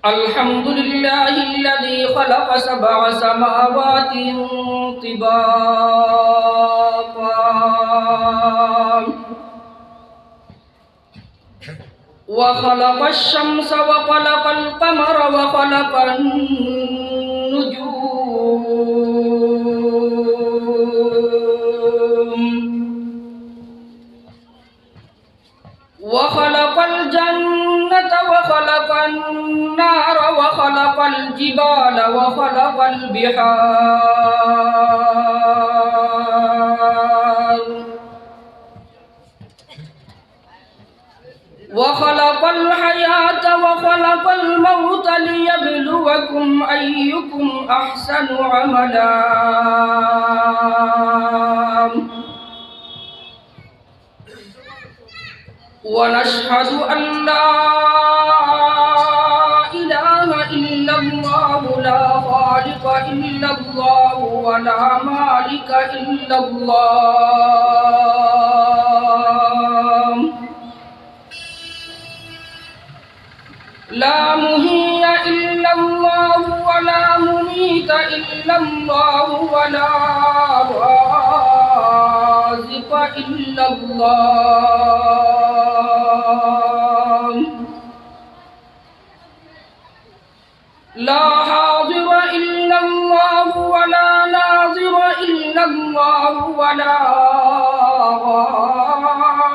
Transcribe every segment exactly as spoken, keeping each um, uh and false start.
الحمد لله الذي خلق سبع سماوات طباقا وخلق الشمس وخلق القمر وخلق النجوم وخلق الجنة وخلق النار وخلق الجبال وخلق البحار وخلق الحياة وخلق الموت ليبلوكم أيكم أحسن عملا. ونشهد أن لا إله إلا الله، لا خالق إلا الله، ولا مالك إلا الله، لا محيي إلا الله، ولا مميت إلا الله، ولا رازق إلا الله، لا حاضر إلا الله، ولا ناظر إلا الله، ولا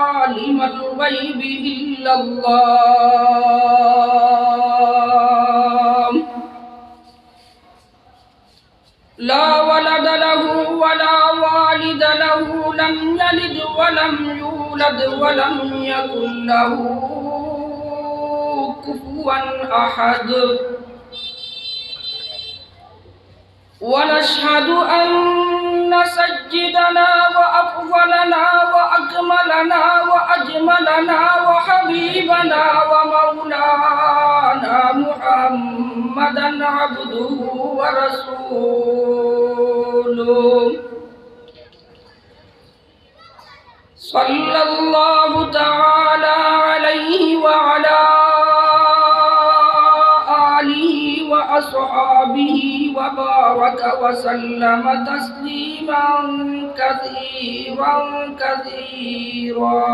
عالم الغيب إلا الله، لا ولد له ولا والد له، لم يلد ولم يولد، ولم يكن له كفوا أحد. ونشهد أن سيدنا وأفضلنا وأكملنا وأجملنا وحبيبنا ومولانا محمدا عبده ورسوله، صلى الله تعالى عليه وعلى آله وأصحابه وبارك وسلم تسليما كثيرا كثيرا.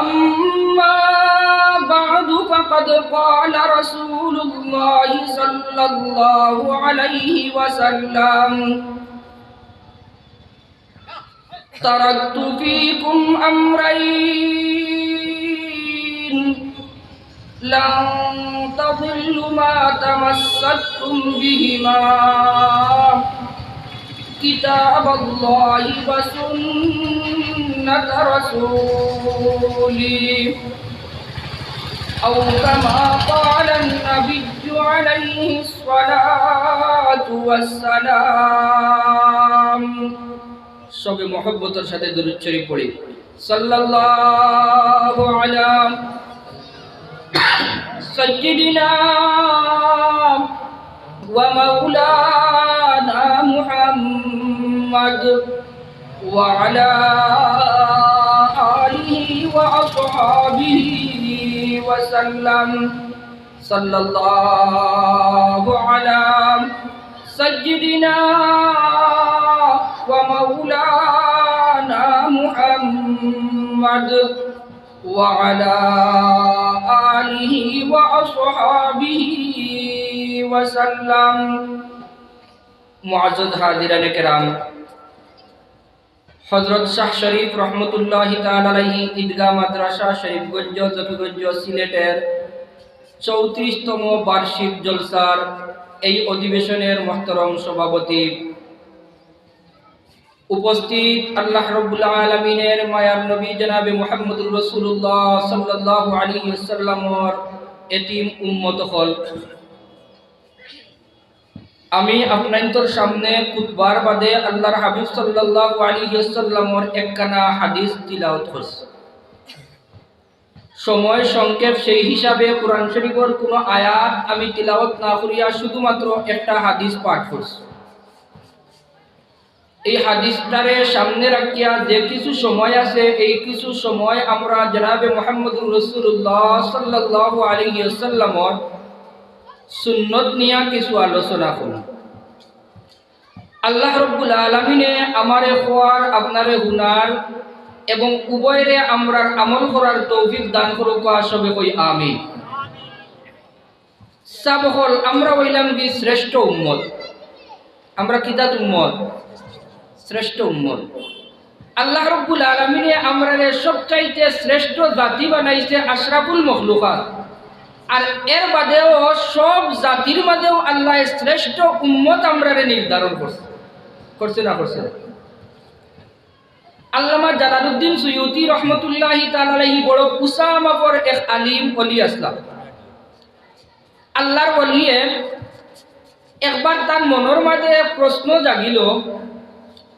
أما بعد، فقد قال رسول الله صلى الله عليه وسلم: تركت فيكم أمرين لن تضلوا ما تمسكتم بهما، كتاب الله وسنة رسوله، أو كما قال النبي عليه الصلاة والسلام. সবে মহব্বতের সাথে দুরূদ শরীফ পড়ি। সাল্লাল্লাহু আলা সাইয়্যিদিনা ওয়া মাওলানা মুহাম্মদ ওয়া আলা আলিহি ওয়া আসহাবিহি ওয়া সাল্লাম। সাল্লাল্লাহু আলা সাইয়্যিদিনা ওয়া মাওলানা মুহাম্মদ ওয়া আলা আলিহি ওয়া আসহাবিহি ওয়া সাল্লাম। মুআজ্জাজ হাজিরানে কেরাম, হযরত শাহ শরীফ রহমতুল্লাহি তাআলা আলাইহি ঈদগাহ মাদ্রাসা শরীফগঞ্জ, জকিগঞ্জ, সিলেটের চৌত্রিশতম বার্ষিক জলসার এই অধিবেশনের মহতরম সভাপতি, উপস্থিত আল্লাহ রাব্বুল আলামিনের মায়ার নবী জনাবে মুহাম্মদুর রাসূলুল্লাহ সাল্লাল্লাহু আলাইহি ওয়াসাল্লামর এতিম উম্মত অকল, আমি আপনাইন্তর সামনে খুতবার বাদে আল্লাহর হাবিব সাল্লাল্লাহু আলাইহি ওয়াসাল্লামর একখানা হাদিস তিলাওয়াত করছি। সময় সংক্ষেপ, সেই হিসাবে কোরআন শরীফর কোনো আয়াত আমি তিলাওয়াত না করিয়া শুধুমাত্র একটা হাদিস পাঠ করছি। এই হাদিসটারে সামনে রাখিয়া যে কিছু সময় আছে, এই কিছু সময় আমরা জনাবে মুহাম্মদুর রাসূলুল্লাহ সাল্লাল্লাহু আলাইহি ওয়াসাল্লামর সুন্নত নিয়া কিছু আলোচনা করমু। আল্লাহ রব্বুল আলামিনে আমারে কওয়ার, আপনারে হুনার এবং উভয়রে আমরার আমল করার তৌফিক দান করুক। সবে কই আমিন। সাব অকল, আমরা অইলাম কি শ্রেষ্ঠ উম্মত। আমরা কিজাত উম্মত? শ্রেষ্ঠ উম্মত। আল্লাহ রব্বুল আলামিনে আমরারে সবচাইতে শ্রেষ্ঠ জাতি বানাইছে, আশরাফুল মখলুকাত। আর এর বাদেও সব জাতির মাঝেও আল্লাহ শ্রেষ্ঠ উম্মত আমরারে নির্ধারণ করছে, করছে না করছে না? আল্লামা জালালউদ্দিন সুয়ুতি রহমতুল্লাহি তাআলা আলাইহি বড় উঁচা মাপর এক আলিম অলি আছলা। আল্লাহর ওলিয়ে একবার তার মনর মাঝে প্রশ্ন জাগিল,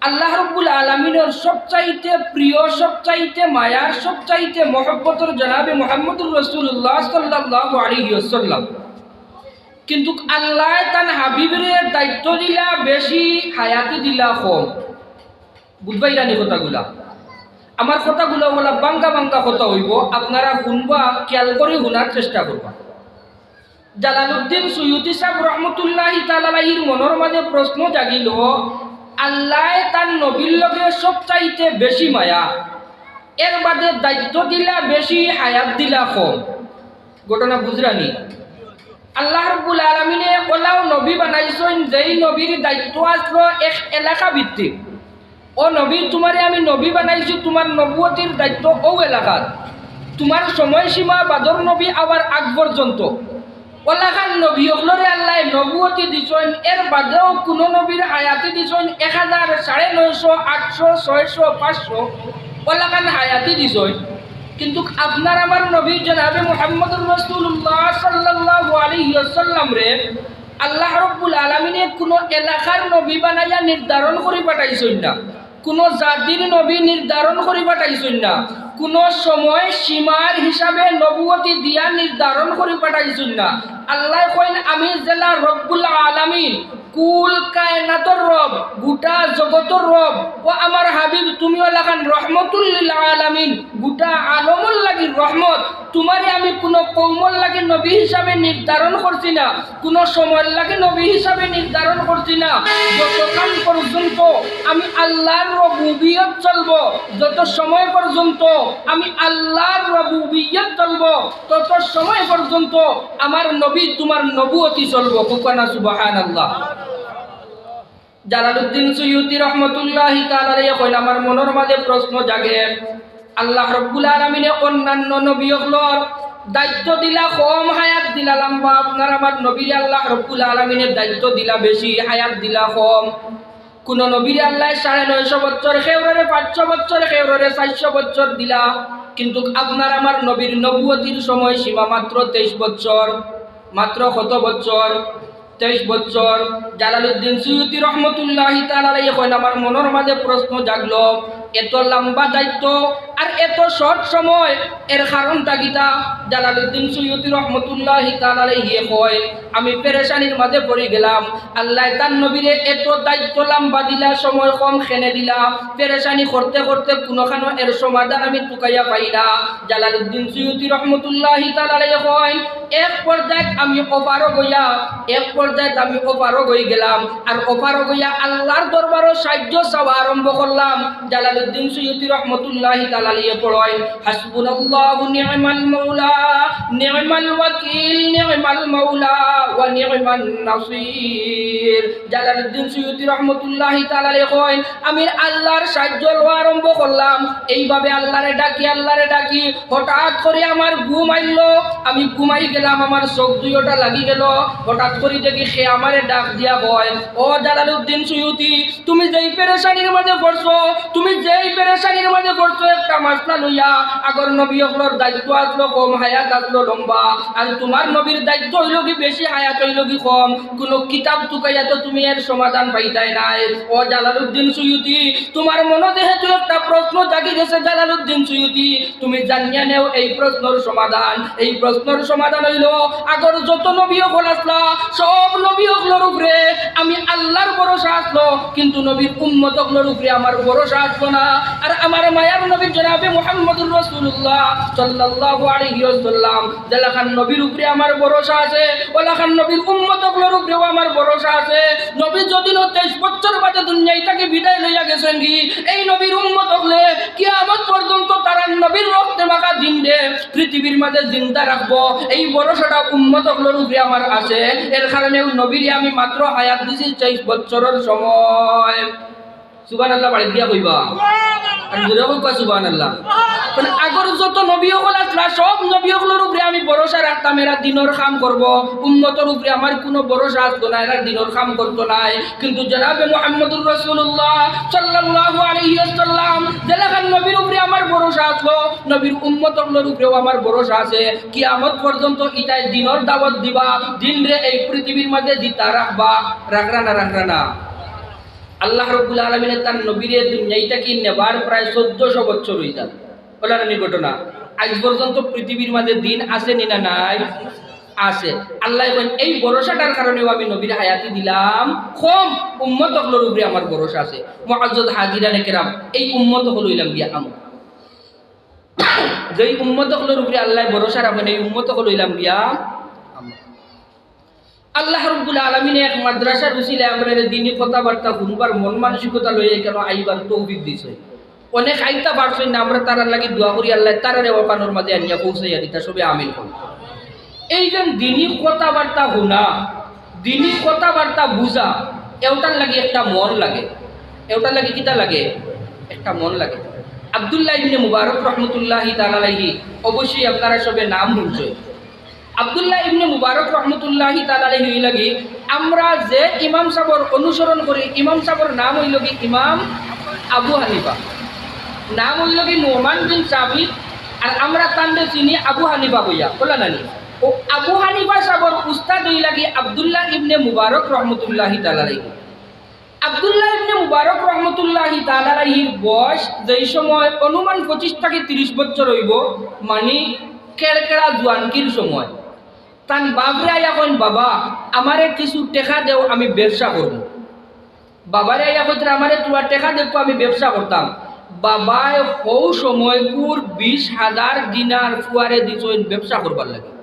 আল্লাহ রব্বুল আলামিনর সবচাইতে প্রিয়, সবচাইতে মায়ার, সবচাইতে মহব্বতর জনাবে মুহাম্মদুর রাসূলুল্লাহ সাল্লাল্লাহু আলাইহি ওয়াসাল্লাম, কিন্তু আল্লাহ তান হাবিবরে দায়িত্ব দিলা বেশি, হায়াতি দিলা কম। বুঝবায়নি কথাগুলা? আমার কথাগুলা অলা বাঙ্গা বাঙ্গা কথা অইবো, আপনারা হুনবা, খেয়াল করি হুনার চেষ্টা করবা। জালালউদ্দিন সুয়ুতি সাব রহমতুল্লাহি তাআলা আলাইহির মনর মাঝে প্রশ্ন জাগিল, আল্লায় তার নবীর লগে সবচাইতে বেশি মায়া, এর বাদে দায়িত্ব দিলা বেশি, হায়াত দিলা কম। ঘটনা বুঝরানি? আল্লাহ রব্বুল আলামিনে অলাও নবী বানাইছইন, যেই নবীর দায়িত্ব আছলো এক এলাকা ভিত্তিক। ও নবী, তুমারে আমি নবী বানাইছি, তুমার নবুয়তির দায়িত্ব অউ এলাকাত। তুমার সময়সীমা বাদর নবী আওয়ার আগ পর্যন্ত। অলাখান নবী অকলরে আল্লায় নবুয়তি দিছইন, এর বাদেও কুনু নবীর হায়াতি দিছইন এক হাজার, সাড়ে নয়শো, আটশো, ছয়শো, পাঁচশো, অলাখান হায়াতি দিছইন। কিন্তু আপনার আমার নবী জনাবে মুহাম্মদুর রাসূলুল্লাহ সাল্লাল্লাহু আলাইহি ওয়াসাল্লামরে আল্লাহ রব্বুল আলামিনে কুনু এলাকার নবী বানাইয়া নির্ধারণ করি পাঠাইছইন না, কুনু জাতির নবী নির্ধারণ করি পাঠাইছইন না, কুনু সময় সীমার হিসাবে নবুয়তি দিয়া নির্ধারণ করি পাঠাইছইন না। আল্লায় কইন, আমি যেলা রব্বুল আলামিন, কুল কায়নাতর রব, গুটা জগতর রব, ও আমার হাবিব, তুমি অলাখান রহমতুল লিল আলামিন, গুটা আলমর লাগি রহমত। তুমারে আমি কুনু কওমর লাগি নবী হিসাবে নির্ধারণ করছি না, কুনু সময়র লাগি নবী হিসাবে নির্ধারণ করছি না। যতক্ষণ পর্যন্ত আমি আল্লাহর রবুবিয়ত চলবো, যত সময় পর্যন্ত আমি আল্লাহর রবুবিয়ত চলবো, তত সময় পর্যন্ত আমার নবী তুমার নবুয়তি চলবো। কউক্কা না সুবহানাল্লাহ। জালালউদ্দিন সুয়ুতি রহমতুল্লাহি তাআলা আলাইহি কইন, আমার মনর মাঝে প্রশ্ন জাগে, আল্লাহ রব্বুল আলামিনে অন্যান্য নবী অকলর দায়িত্ব দিলা কম, হায়াত দিলা লম্বা, আপনার আমার নবীরে আল্লাহ রব্বুল আলামিনে দায়িত্ব দিলা বেশি, হায়াত দিলা কম। কুনু নবীরে আল্লায় সাড়ে নয়শো বছর, কেউররে পাঁচশো বছর, কেউররে চাইরশো বছর দিলা, কিন্তু আপনার আমার নবীর নবুয়তির সময় সীমা মাত্র তেইশ বছর। মাত্র কত বছর? তেইশ বছর। জালালউদ্দিন সুয়ুতি রহমতুল্লাহি তাআলা আলাইহি কইন, আমার মনর মাঝে প্রশ্ন জাগলো, এত লম্বা দায়িত্ব আর এত short সময়, এর কারণটা কিতা? জালালউদ্দিন সুয়ুতি রহমতুল্লাহি তাআলা আলাইহি কইন, আমি পেরেশানির মাঝে পড়ি গেলাম। আল্লায় তার নবীরে এত দায়িত্ব লম্বা দিলা, সময় কম কেনে দিলা, পেরেশানি করতে করতে কুনুখানো এর সমাধান আমি তুকাইয়া পাই না। জালালউদ্দিন সুয়ুতি রহমতুল্লাহি তাআলা আলাইহি কইন, এক পর্যায়ে আমি অপারগ অইয়া, এক পর্যায়ে আমি অপারগ অই গেলাম। আর অপারগ অইয়া আল্লাহর দরবারো সাহায্য চাওয়া আরম্ভ করলাম। জালালউদ্দিন সুয়ুতি রহমতুল্লাহি তাআলা আলাইহি পড়ইন, হাসবুনাল্লাহু নি'মাল মাওলা, নি'মাল ওয়াকিল, নি'মাল মাওলা ওয়া নি'মান নাসির। জালালউদ্দিন সুয়ুতি রহমতুল্লাহি তাআলা আলাইহি কইন, আমি আল্লাহর সাহায্য লওয়া আরম্ভ করলাম। এইভাবে আল্লাহরে ডাকি, আল্লাহরে ডাকি, হঠাৎ করি আমার ঘুম আইলো, আমি ঘুমাই গেলাম, আমার চোখ দুইওটা লাগি গেল। হঠাৎ করি দেখি কে আমারে ডাক দিয়া কয়, "ও জালালউদ্দিন সুয়ুতি, তুমি যেই পেরেশানির মাঝে পড়ছো, তুমি এই পেরেশানির মাঝে পড়ছো একটা মাসলা লইয়া। আগর নবী অকলর দায়িত্ব আসলো কম, হায়াত আসলো লম্বা, আর তুমার নবীর দায়িত্ব অইলো কি বেশি, হায়াত অইলো কি কম। কুনু কিতাব তুকাইয়া তো তুমি এর সমাধান পাইতায় নায়। ও জালালউদ্দিন সুয়ুতি, তুমার মনো যেহেতু একটা প্রশ্ন জাগি গেছে জালালউদ্দিন সুয়ুতি, তুমি জানিয়া নেও এই প্রশ্নর সমাধান। এই প্রশ্নর সমাধান অইলো, আগর যত নবী অকল আসলা, সব নবী অকলর উপরে আমি আল্লার ভরসা আসলো, কিন্তু নবীর উম্মত অকলর উপরে আমার ভরসা আসলো না। আর আমার মায়ার নবী জনাবে মুহাম্মদুর রাসূলুল্লাহ সাল্লাল্লাহু আলাইহি ওয়াসাল্লাম, যেলাখান নবীর উপরে আমার ভরসা আছে, ওলাখান নবীর উম্মত অকলর উপরেও আমার ভরসা আছে। নবী যদিও তেইশ বছর বাদে দুনিয়া থাকি বিদায় লইয়া গেছইন গি, এই নবীর উম্মত অকলে কিয়ামত পর্যন্ত তারার নবীর রক্তে মাখা দিনরে পৃথিবীর মাঝে জিন্দা রাখবো, এই ভরসাটা উম্মত অকলর উপরে আমার আছে। এর কারণে ওই নবীরে আমি মাত্র হায়াত দিছি তেইশ বছরর সময়। সুবহানাল্লাহ বাড়ি দিয়া কইবা। আর জোরে কইবা সুবহানাল্লাহ। মানে আগর যত নবী অকল আসলা, সব নবী অকলর উপরে আমি ভরসা রাখতাম, এরা দিনর কাম করবো, উম্মতর উপরে আমার কুনু ভরসা আসতো না, এরা দিনর কাম করতো নায়। কিন্তু জনাবে মুহাম্মদুর রাসূলুল্লাহ সাল্লাল্লাহু আলাইহি ওয়াসাল্লাম, যেলাখান নবীর উপরে আমার ভরসা আসলো, নবীর উম্মত অকলর উপরেও আমার ভরসা আছে। কিয়ামত পর্যন্ত ইতায় দিনর দাওয়াত দিবা, দিনরে এই পৃথিবীর মাঝে জিন্দা রাখবা, রাখরা না, রাখরা না। আল্লাহ রাব্বুল আলামিনে তান নবীরে দুনিয়া থাকি নেবার প্রায় চৌদ্দশো বছর অই যার। অলা নানি ঘটনা? আইজ পর্যন্ত পৃথিবীর মাঝে দিন আছে নি না নাই? আছে। আল্লায় কইন, এই ভরসাটার কারণেও আমি নবীরে হায়াতি দিলাম, কম উম্মত অকলর উপরে আমার ভরসা আছে। মুআজ্জাজ হাজিরানে কেরাম, এই উম্মত অকল অইলাম গিয়া আমরা। যেই উম্মত অকলর উপরে আল্লায় ভরসা রাখইন, এই উম্মত অকল অইলাম গিয়া আমরা। আল্লাহ রাব্বুল আলামিনে এক মাদ্রাসার উসিলায় আমরারে দিনি কথাবার্তা হুনবার মন মানসিকতা লইয়া কেন আইবার তৌফিক দিছইন। অনেক আইতা পারছইন না, আমরা তারার লাগি দোয়া করি, আল্লায় তারারে অখানর মাঝে আনিয়া পৌঁছাইয়া দিতা, সবে আমিন কইন। এই যে দিনি কথাবার্তা হুনা, দিনি কথাবার্তা বুঝা, এটার লাগি একটা মন লাগে। এটার লাগি কিতা লাগে? একটা মন লাগে। আব্দুল্লাহ ইবনে মুবারক রহমতুল্লাহি তাআলা আলাইহি, অবশ্যই আপনারা সবে নাম হুনছইন। আব্দুল্লাহ ইবনে মুবারক রহমতুল্লাহি তাআলা আলাইহি লাগি আমরা যে ইমাম সাবর অনুসরণ করি, ইমাম সাবর নাম অইলো গি ইমাম আবু হানিফা, নাম অইলো গি নুমান বিন সাবিত, আর আমরা তানরে চিনি আবু হানিফা কইয়া, কইলা নানি? ও আবু হানিফা সাবর উস্তাদ অইলা গি আব্দুল্লাহ ইবনে মুবারক রহমতুল্লাহি তাআলা আলাইহি। আব্দুল্লাহ ইবনে মুবারক রহমতুল্লাহি তাআলা আলাইহির বয়স যেই সময় অনুমান পঁচিশ থাকি তিরিশ বছর অইবো, মানি কেড়কেড়া জুয়ানকির সময়। তান বাফরে আইয়া কইন, "বাবা, আমারে কিছু টেকা দেও, আমি ব্যবসা করমু।" বাবারে আইয়া কইতরা, "আমারে তুরা টেকা দেও, আমি ব্যবসা করতাম।" বাবায় হউ সময়কুর বিশ হাজার দিনার ফুয়ারে দিছইন ব্যবসা করবার লাগি।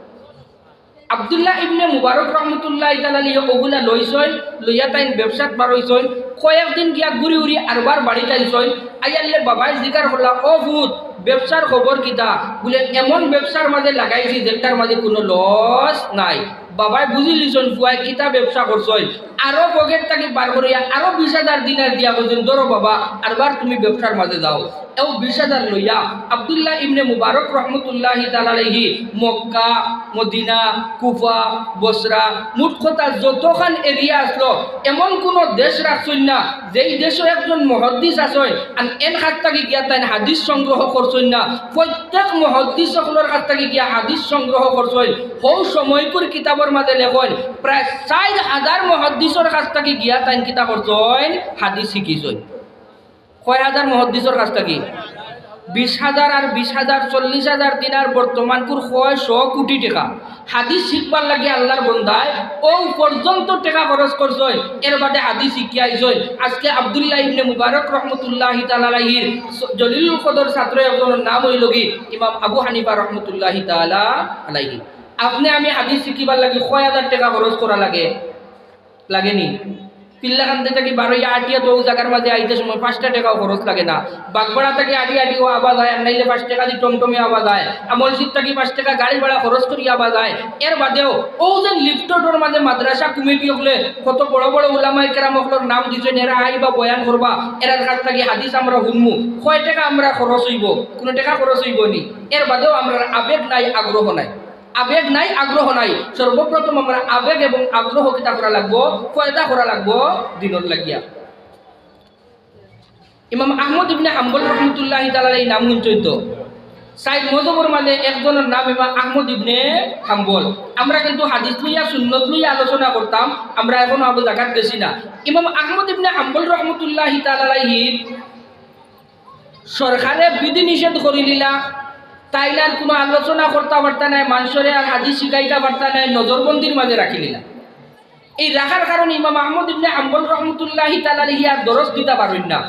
আব্দুল্লাহ ইবনে মুবারক রহমতুল্লাহি তাআলা আলাইহি অগুলা লইছইন, লইয়া তাইন ব্যবসাত বারইছইন। কয়েকদিন গিয়া ঘুরি উড়ি আরবার বাড়িত আইছইন। আইয়ারলে বাবায় জিকার করলা, "ও ফুত, ব্যবসার খবর কিতা?" বুলে, "এমন ব্যবসার মাঝে লাগাইছি যেটার মাঝে কুনু loss নাই।" বাবায় বুঝিলিছইন ফুয়ায় কিতা ব্যবসা করছইন। আরো পকেট থাকি বার করিয়া আরো বিশ হাজার দিনার দিয়া কইছইন, "ধরো বাবা, আরবার তুমি ব্যবসার মাঝে যাও।" এও বিশ হাজার লইয়া আব্দুল্লাহ ইবনে মুবারক রহমতুল্লাহি তাআলা আলাইহি মক্কা, মদিনা, কুফা, বসরা, মোট কথা যতখান area আছলো, এমন কুনু দেশ রাখছইন না যেই দেশো একজন মুহাদ্দিস আছইন আর এন কাছ থাকি গিয়া তাইন হাদিস সংগ্রহ করছইন না। প্রত্যেক মুহাদ্দিস অকলর কাছ থাকি গিয়া হাদিস সংগ্রহ করছইন। হউ সময়কুর কিতাবর মাঝে লেখইন, প্রায় চাইর হাজার মুহাদ্দিসর কাছ থাকি গিয়া তাইন কিতা করছইন, হাদিস শিখিছইন। কয় হাজার মুহাদ্দিসর কাছ থাকি? বিশ হাজার আর বিশ হাজার, চল্লিশ হাজার দিনার বর্তমানকুর কয় শ কুটি টেকা। হাদিস শিখবার লাগি আল্লার বন্দায় অউ পর্যন্ত টেকা খরচ করছইন, এর বাদে হাদিস শিখিয়া আইছইন। আজকে আব্দুল্লাহ ইবনে মুবারক রহমতুল্লাহি তাআলা আলাইহির স-, জলিলুল কদর ছাত্র একজনর নাম অইলো গি ইমাম আবু হানিফা রহমতুল্লাহি তাআলা আলাইহি। আপনে আমি হাদিস শিখিবার লাগি কয় হাজার টেকা খরচ করা লাগে? লাগেনি? পিল্লাকান্দি থাকি বারইয়া আটিয়া তো অউ জাগার মাঝে আইতে সময় পাঁচটা টেকাও খরচ লাগে না। বাগপাড়া থাকি আটি আটিও আওয়া যায়, আর নাইলে পাঁচ টেকা দি টমটমে আওয়া যায়। আর মসজিদ থাকি পাঁচ টেকা গাড়ি ভাড়া খরচ করি আওয়া যায়। এর বাদেও অউ যে লিফটর মাঝে মাদ্রাসা কমিটি অকলে কত বড় বড় উলামায়ে কেরাম অকলর নাম দিছইন, এরা আইবা বয়ান করবা, এরার কাছ থাকি হাদিস আমরা হুনমু। কয় টেকা আমরা খরচ অইবো? কুনু টেকা খরচ অইবো নি? এর বাদেও আমরার আবেগ নাই, আগ্রহ নাই। আবেগ নাই, আগ্রহ নাই। সর্বপ্রথম আমরা আবেগ এবং আগ্রহ কিতা করা লাগবো? পয়দা করা লাগবো দিনর লাগিয়া। ইমাম আহমদ ইবনে হাম্বল রহমতুল্লাহি তাআলা আলাইহির নাম হুনছইন তো? চাইর মজহবর মাঝে একজনর নাম ইমাম আহমদ ইবনে হাম্বল। আমরা কিন্তু হাদিস লইয়া, সুন্নত লইয়া আলোচনা করতাম, আমরা এখনো আবু জাগাত গেছি না। ইমাম আহমদ ইবনে হাম্বল রহমতুল্লাহি তাআলা আলাইহি সরকারে বিধি নিষেধ করি দিলা, তাইন আর কোনো আলোচনা করতা পারতা নায়, মানষরে আর হাদিস শিখাইতা পারতা নায়, নজরবন্দির মাঝে রাখি দিলা। এই রাখার কারণে ইমাম আহমদ ইবনে হাম্বল রহমতুল্লাহি তাআলা আলাইহি আর দরস দিতা পারইন না।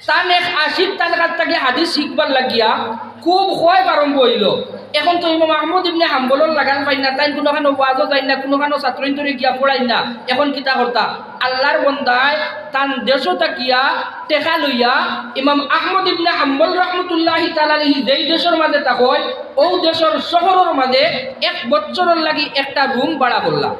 তান এক আশিক তান কাছ থাকি হাদিস শিখবার লাগিয়া খুব খোয়াইব আরম্ভ অইলো। এখন তো ইমাম আহমদ ইবনে হাম্বলর লাগাল পাইন না, তাইন কুনুখানো ওয়াজও যাইন না, কুনুখানো ছাত্রইন্তরে গিয়া পড়াইন না। এখন কিতা করতা? আল্লার বন্দায় তান দেশো থাকিয়া টেকা লইয়া ইমাম আহমদ ইবনে হাম্বল রহমতুল্লাহি তাআলা আলাইহি যেই দেশর মাঝে থাকইন, অউ দেশর শহরর মাঝে এক বছরর লাগি একটা রুম ভাড়া করলা।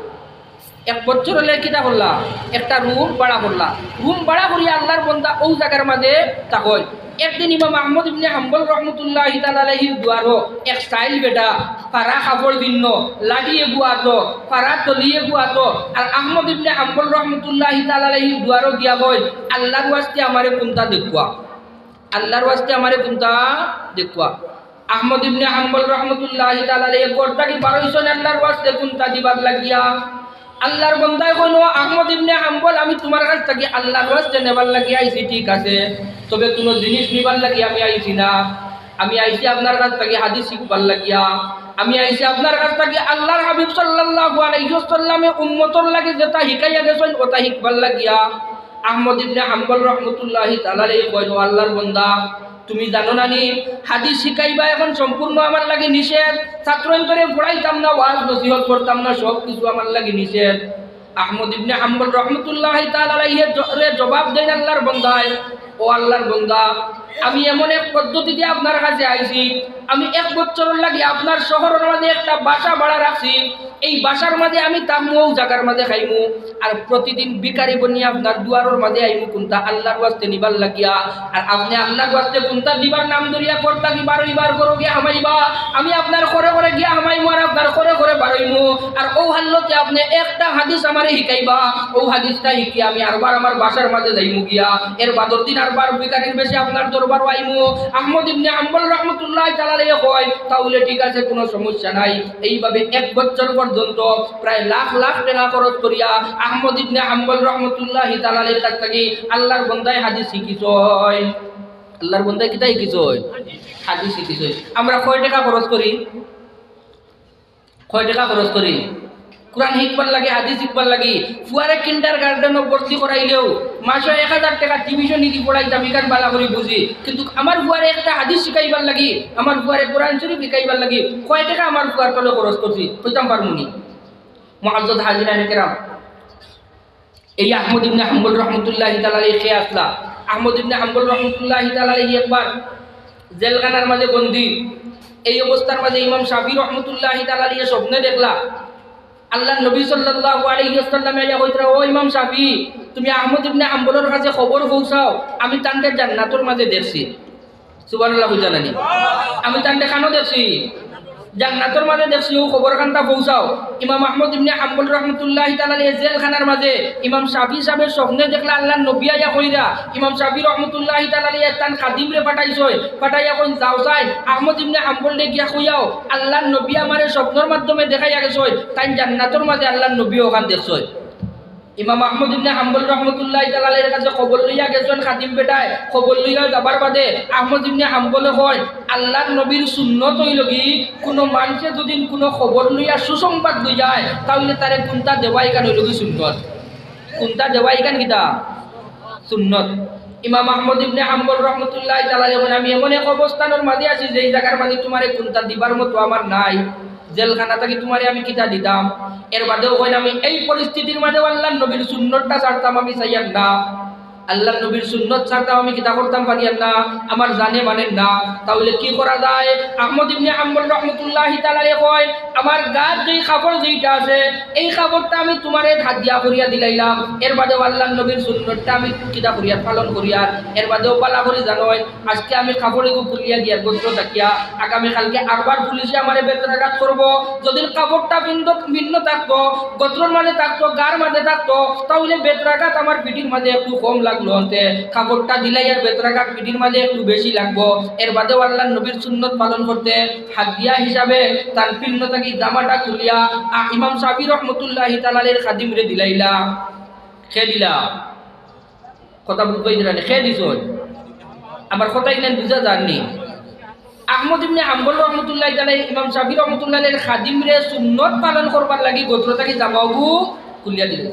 এক বছরর লাগি কিতা করলা? একটা রুম ভাড়া করলা। রুম ভাড়া করিয়া আল্লার বন্দা অউ জাগার মাঝে থাকইন। একদিন ইমাম আহমদ ইবনে হাম্বল রহমতুল্লাহি তাআলা আলাইহির দুয়ারো এক চাইল বেটা, ফাড়া কাপড় পিন্দা, লাঠি এগু আতো, ফাড়া তলি এগু আতো, আর আহমদ ইবনে হাম্বল রহমতুল্লাহি তাআলা আলাইহির দুয়ারো গিয়া কইন, "আল্লার ওয়াস্তে আমারে কুন্তা দেখুয়া, আল্লার ওয়াস্তে আমারে কুন্তা দেখুয়া।" আহমদ ইবনে হাম্বল রহমতুল্লাহি তাআলা আলাইহি ঘর থাকি বারইছইন আল্লার ওয়াস্তে কুন্তা দিবার লাগিয়া। আল্লার বন্দায় কইন, "ও আহমদ ইবনে হাম্বল, আমি তুমার কাছ থাকি আল্লার ওয়াস্তে নেবার লাগিয়া আইছি, ঠিক আছে, তবে কুনু জিনিস নিবার লাগি আমি আইছি না। আমি আইছি আপনার কাছ থাকি হাদিস শিখবার লাগিয়া। আমি আইছি আপনার কাছ থাকি আল্লার হাবিব সাল্লাল্লাহু আলাইহি ওয়াসাল্লামে উম্মতর লাগি যেতা হিকাইয়া গেছইন, অতা হিকবার লাগিয়া।" আহমদ ইবনে হাম্বল রহমতুল্লাহি তাআলা আলাইহি কইন, "ও আল্লার বন্দা, তুমি জানো না নি, হাদিস শিখাইবা এখন সম্পূর্ণ আমার লাগি নিষেধ। ছাত্রইন্তরে পড়াইতাম না, ওয়াজ নসিহত করতাম না, সব কিছু আমার লাগি নিষেধ।" আহমদ ইবনে হাম্বল রহমতুল্লাহি তাআলা আলাইহি জ-, রে জবাব দেন আল্লার বন্দায়, "ও আল্লার বন্দা, আমি এমন এক পদ্ধতি দিয়া আপনার কাছে আইছি, আমি এক বছরর লাগি আপনার শহরর মাঝে একটা বাসা ভাড়া রাখছি, এই বাসার মাঝে আমি থাকমু, অউ জাগার মাঝে খাইমু, আর প্রতিদিন ভিখারি বনিয়া আপনার দুয়ারর মাঝে আইমু কুন্তা আল্লার ওয়াস্তে নিবার লাগিয়া, আর আপনে আল্লার ওয়াস্তে কুন্তা দিবার নাম ধরিয়া ঘর থাকি বারইবার, ঘরো গিয়া হামাইবা, আমি আপনার ঘরে ঘরে গিয়া হামাইমু আর আপনার ঘরে ঘরে বারইমু, আর অউ হালতে আপনে একটা হাদিস আমারে হিকাইবা, অউ হাদিসটা হিকিয়া আমি আরবার আমার বাসার মাঝে যাইমু গিয়া, এর বাদর দিন আরবার ভিখারির বেশে আপনার দরবারো আইমু।" আহমদ ইবনে হাম্বল রহমতুল্লাহি তাআলা আলাইহি কইন, "তাইলে ঠিক আছে, কুনু সমস্যা নাই।" এইভাবে এক বছর পর্যন্ত প্রায় লাখ লাখ টেকা খরচ করিয়া আহমদ ইবনে হাম্বল রহমতুল্লাহি তাআলা আলাইহির কাছ থাকি আল্লার বন্দায় হাদিস শিখিছইন। আল্লার বন্দায় কিতা শিখিছইন? হাদিস শিখিছইন। আমরা কয় টেকা খরচ করি? কয় টেকা খরচ করি? কুরআন হিকবার লাগি, হাদিস হিকবার লাগি। ফুয়ারে কিন্ডারগার্ডেনো ভর্তি করাইলেও মাসো এক হাজার টেকা টিউশনি দি পড়াইতাম, ইখান ভালা করি বুঝি। কিন্তু আমার ফুয়ারে একটা হাদিস শিখাইবার লাগি, আমার ফুয়ারে কুরআন শরিফ হিকাইবার লাগি কয় টেকা আমার ফুয়ার তলে খরচ করছি, কইতাম পারমুনি? মুআজ্জাজ হাজিরাইনে কেরাম, এই আহমদ ইবনে হাম্বল রহমতুল্লাহি তাআলা আলাইহি কে আছলা? আহমদ ইবনে হাম্বল রহমতুল্লাহি তাআলা আলাইহি একবার জেলখানার মাঝে বন্দী। এই অবস্থার মাঝে ইমাম শাফি রহমতুল্লাহি তাআলা আলাইহি স্বপ্নে দেখলা, আল্লার নবী সাল্লাল্লাহু আলাইহি ওয়াসাল্লামে আইয়া কইতরা, "ও ইমাম শাফি, তুমি আহমদ ইবনে হাম্বলর কাছে খবর পৌঁছাও, আমি তানরে জান্নাতর মাঝে দেখছি।" সুবহানাল্লাহ কইতা নানি? "আমি তানরে কানো দেখছি? জান্নাতর মাঝে দেখছি, অউ খবর খানতা পৌঁছাও।" ইমাম আহমদ ইবনে হাম্বল রহমতুল্লাহি তাআলা আলাইহি জেলখানার মাঝে ইমাম শাফি সাবে স্বপ্নে দেখলা আল্লার নবী আইয়া কইরা, ইমাম শাফি রহমতুল্লাহি তাআলা আলাইহি তান খাদিমরে পাঠাইছইন, পাঠাইয়া কইন, "যাও চাই আহমদ ইবনে হাম্বলরে গিয়া কইয়াও, আল্লার নবী আমারে স্বপ্নর মাধ্যমে দেখাইয়া গেছইন, তাইন জান্নাতর মাঝে আল্লার নবী অখান দেখছইন।" ইমাম আহমদ ইবনে হাম্বল রহমতুল্লাহি তাআলা আলাইহির কাছে খবর লইয়া গেছইন খাদিম বেটায়, খবর লইয়া যাবার বাদে আহমদ ইবনে হাম্বলে কইন, "আল্লার নবীর সুন্নত অইলো গি, কুনু মানষে যুদি কুনু খবর লইয়া সুসংবাদ লইয়া যায়, তাইলে তারে কুন্তা দেওয়া ইখান অইলো গি সুন্নত।" কুন্তা দেওয়া ইখান কিতা? সুন্নত। ইমাম আহমদ ইবনে হাম্বল রহমতুল্লাহি তাআলা আলাইহি কইন, "আমি এমন এক অবস্থানর মাঝে আছি, যেই জাগার মাঝে তুমারে কুন্তা দিবার মতো আমার নাই। জেলখানা থাকি তুমারে আমি কিতা দিতাম?" এর বাদেও কইন, "আমি এই পরিস্থিতির মাঝেও আল্লার নবীর সুন্নতটা ছাড়তাম আমি চাইয়ার না। আল্লার নবীর সুন্নত ছাড়তাম আমি কিতা করতাম পারিয়ার না, আমার জানে মানের না।" তাইলে কি করা যায়? আহমদ ইবনে হাম্বল রহমতুল্লাহি তাআলা আলাইহি কইন, "আমার গাত যেই কাপড় যেইটা আছে, এই কাপড়টা আমি তুমারে হাদিয়া করিয়া দিলাইলাম, এর বাদেও আল্লার নবীর সুন্নতটা আমি কিতা করিয়ার, পালন করিয়ার, এর বাদেও ভালা করি জানইন, আজকে আমি কাপড় এগু খুলিয়া দিয়ার গত্র থাকিয়া, আগামী কালকে আরবার পুলিশে আমারে বেত্রাঘাত করবো। যুদি কাপড়টা ভিন্ন, ভিন্ন থাকতো, গত্রর মাঝে থাকতো, গার মাঝে থাকতো, তাইলে বেত্রাঘাত আমার পিঠির মাঝে একটু কম লওতে কাপড়টা দিলাইয়ার বেতরাঘাত পিঠির মাঝে একটু বেশি লাগবো। এর বাদেও আল্লাহর নবীর সুন্নত পালন করতে হাদিয়া হিসাবে তান পিন্ন থাকি জামাটা খুলিয়া আ-, ইমাম শাফি রহমতুল্লাহি তাআলার খাদিমরে দিলাইলা। খে দিলা? কথা বুঝবায় দিরা নি? খে দিছইন? আমার কথা ইখান বুঝা যার নি? আহমদ ইবনে হাম্বল রহমতুল্লাহি তাআলা ইমাম শাফি রহমতুল্লাহ আলাইহির খাদিমরে সুন্নত পালন করবার লাগি গতর থাকি জামাগু খুলিয়া দিলা।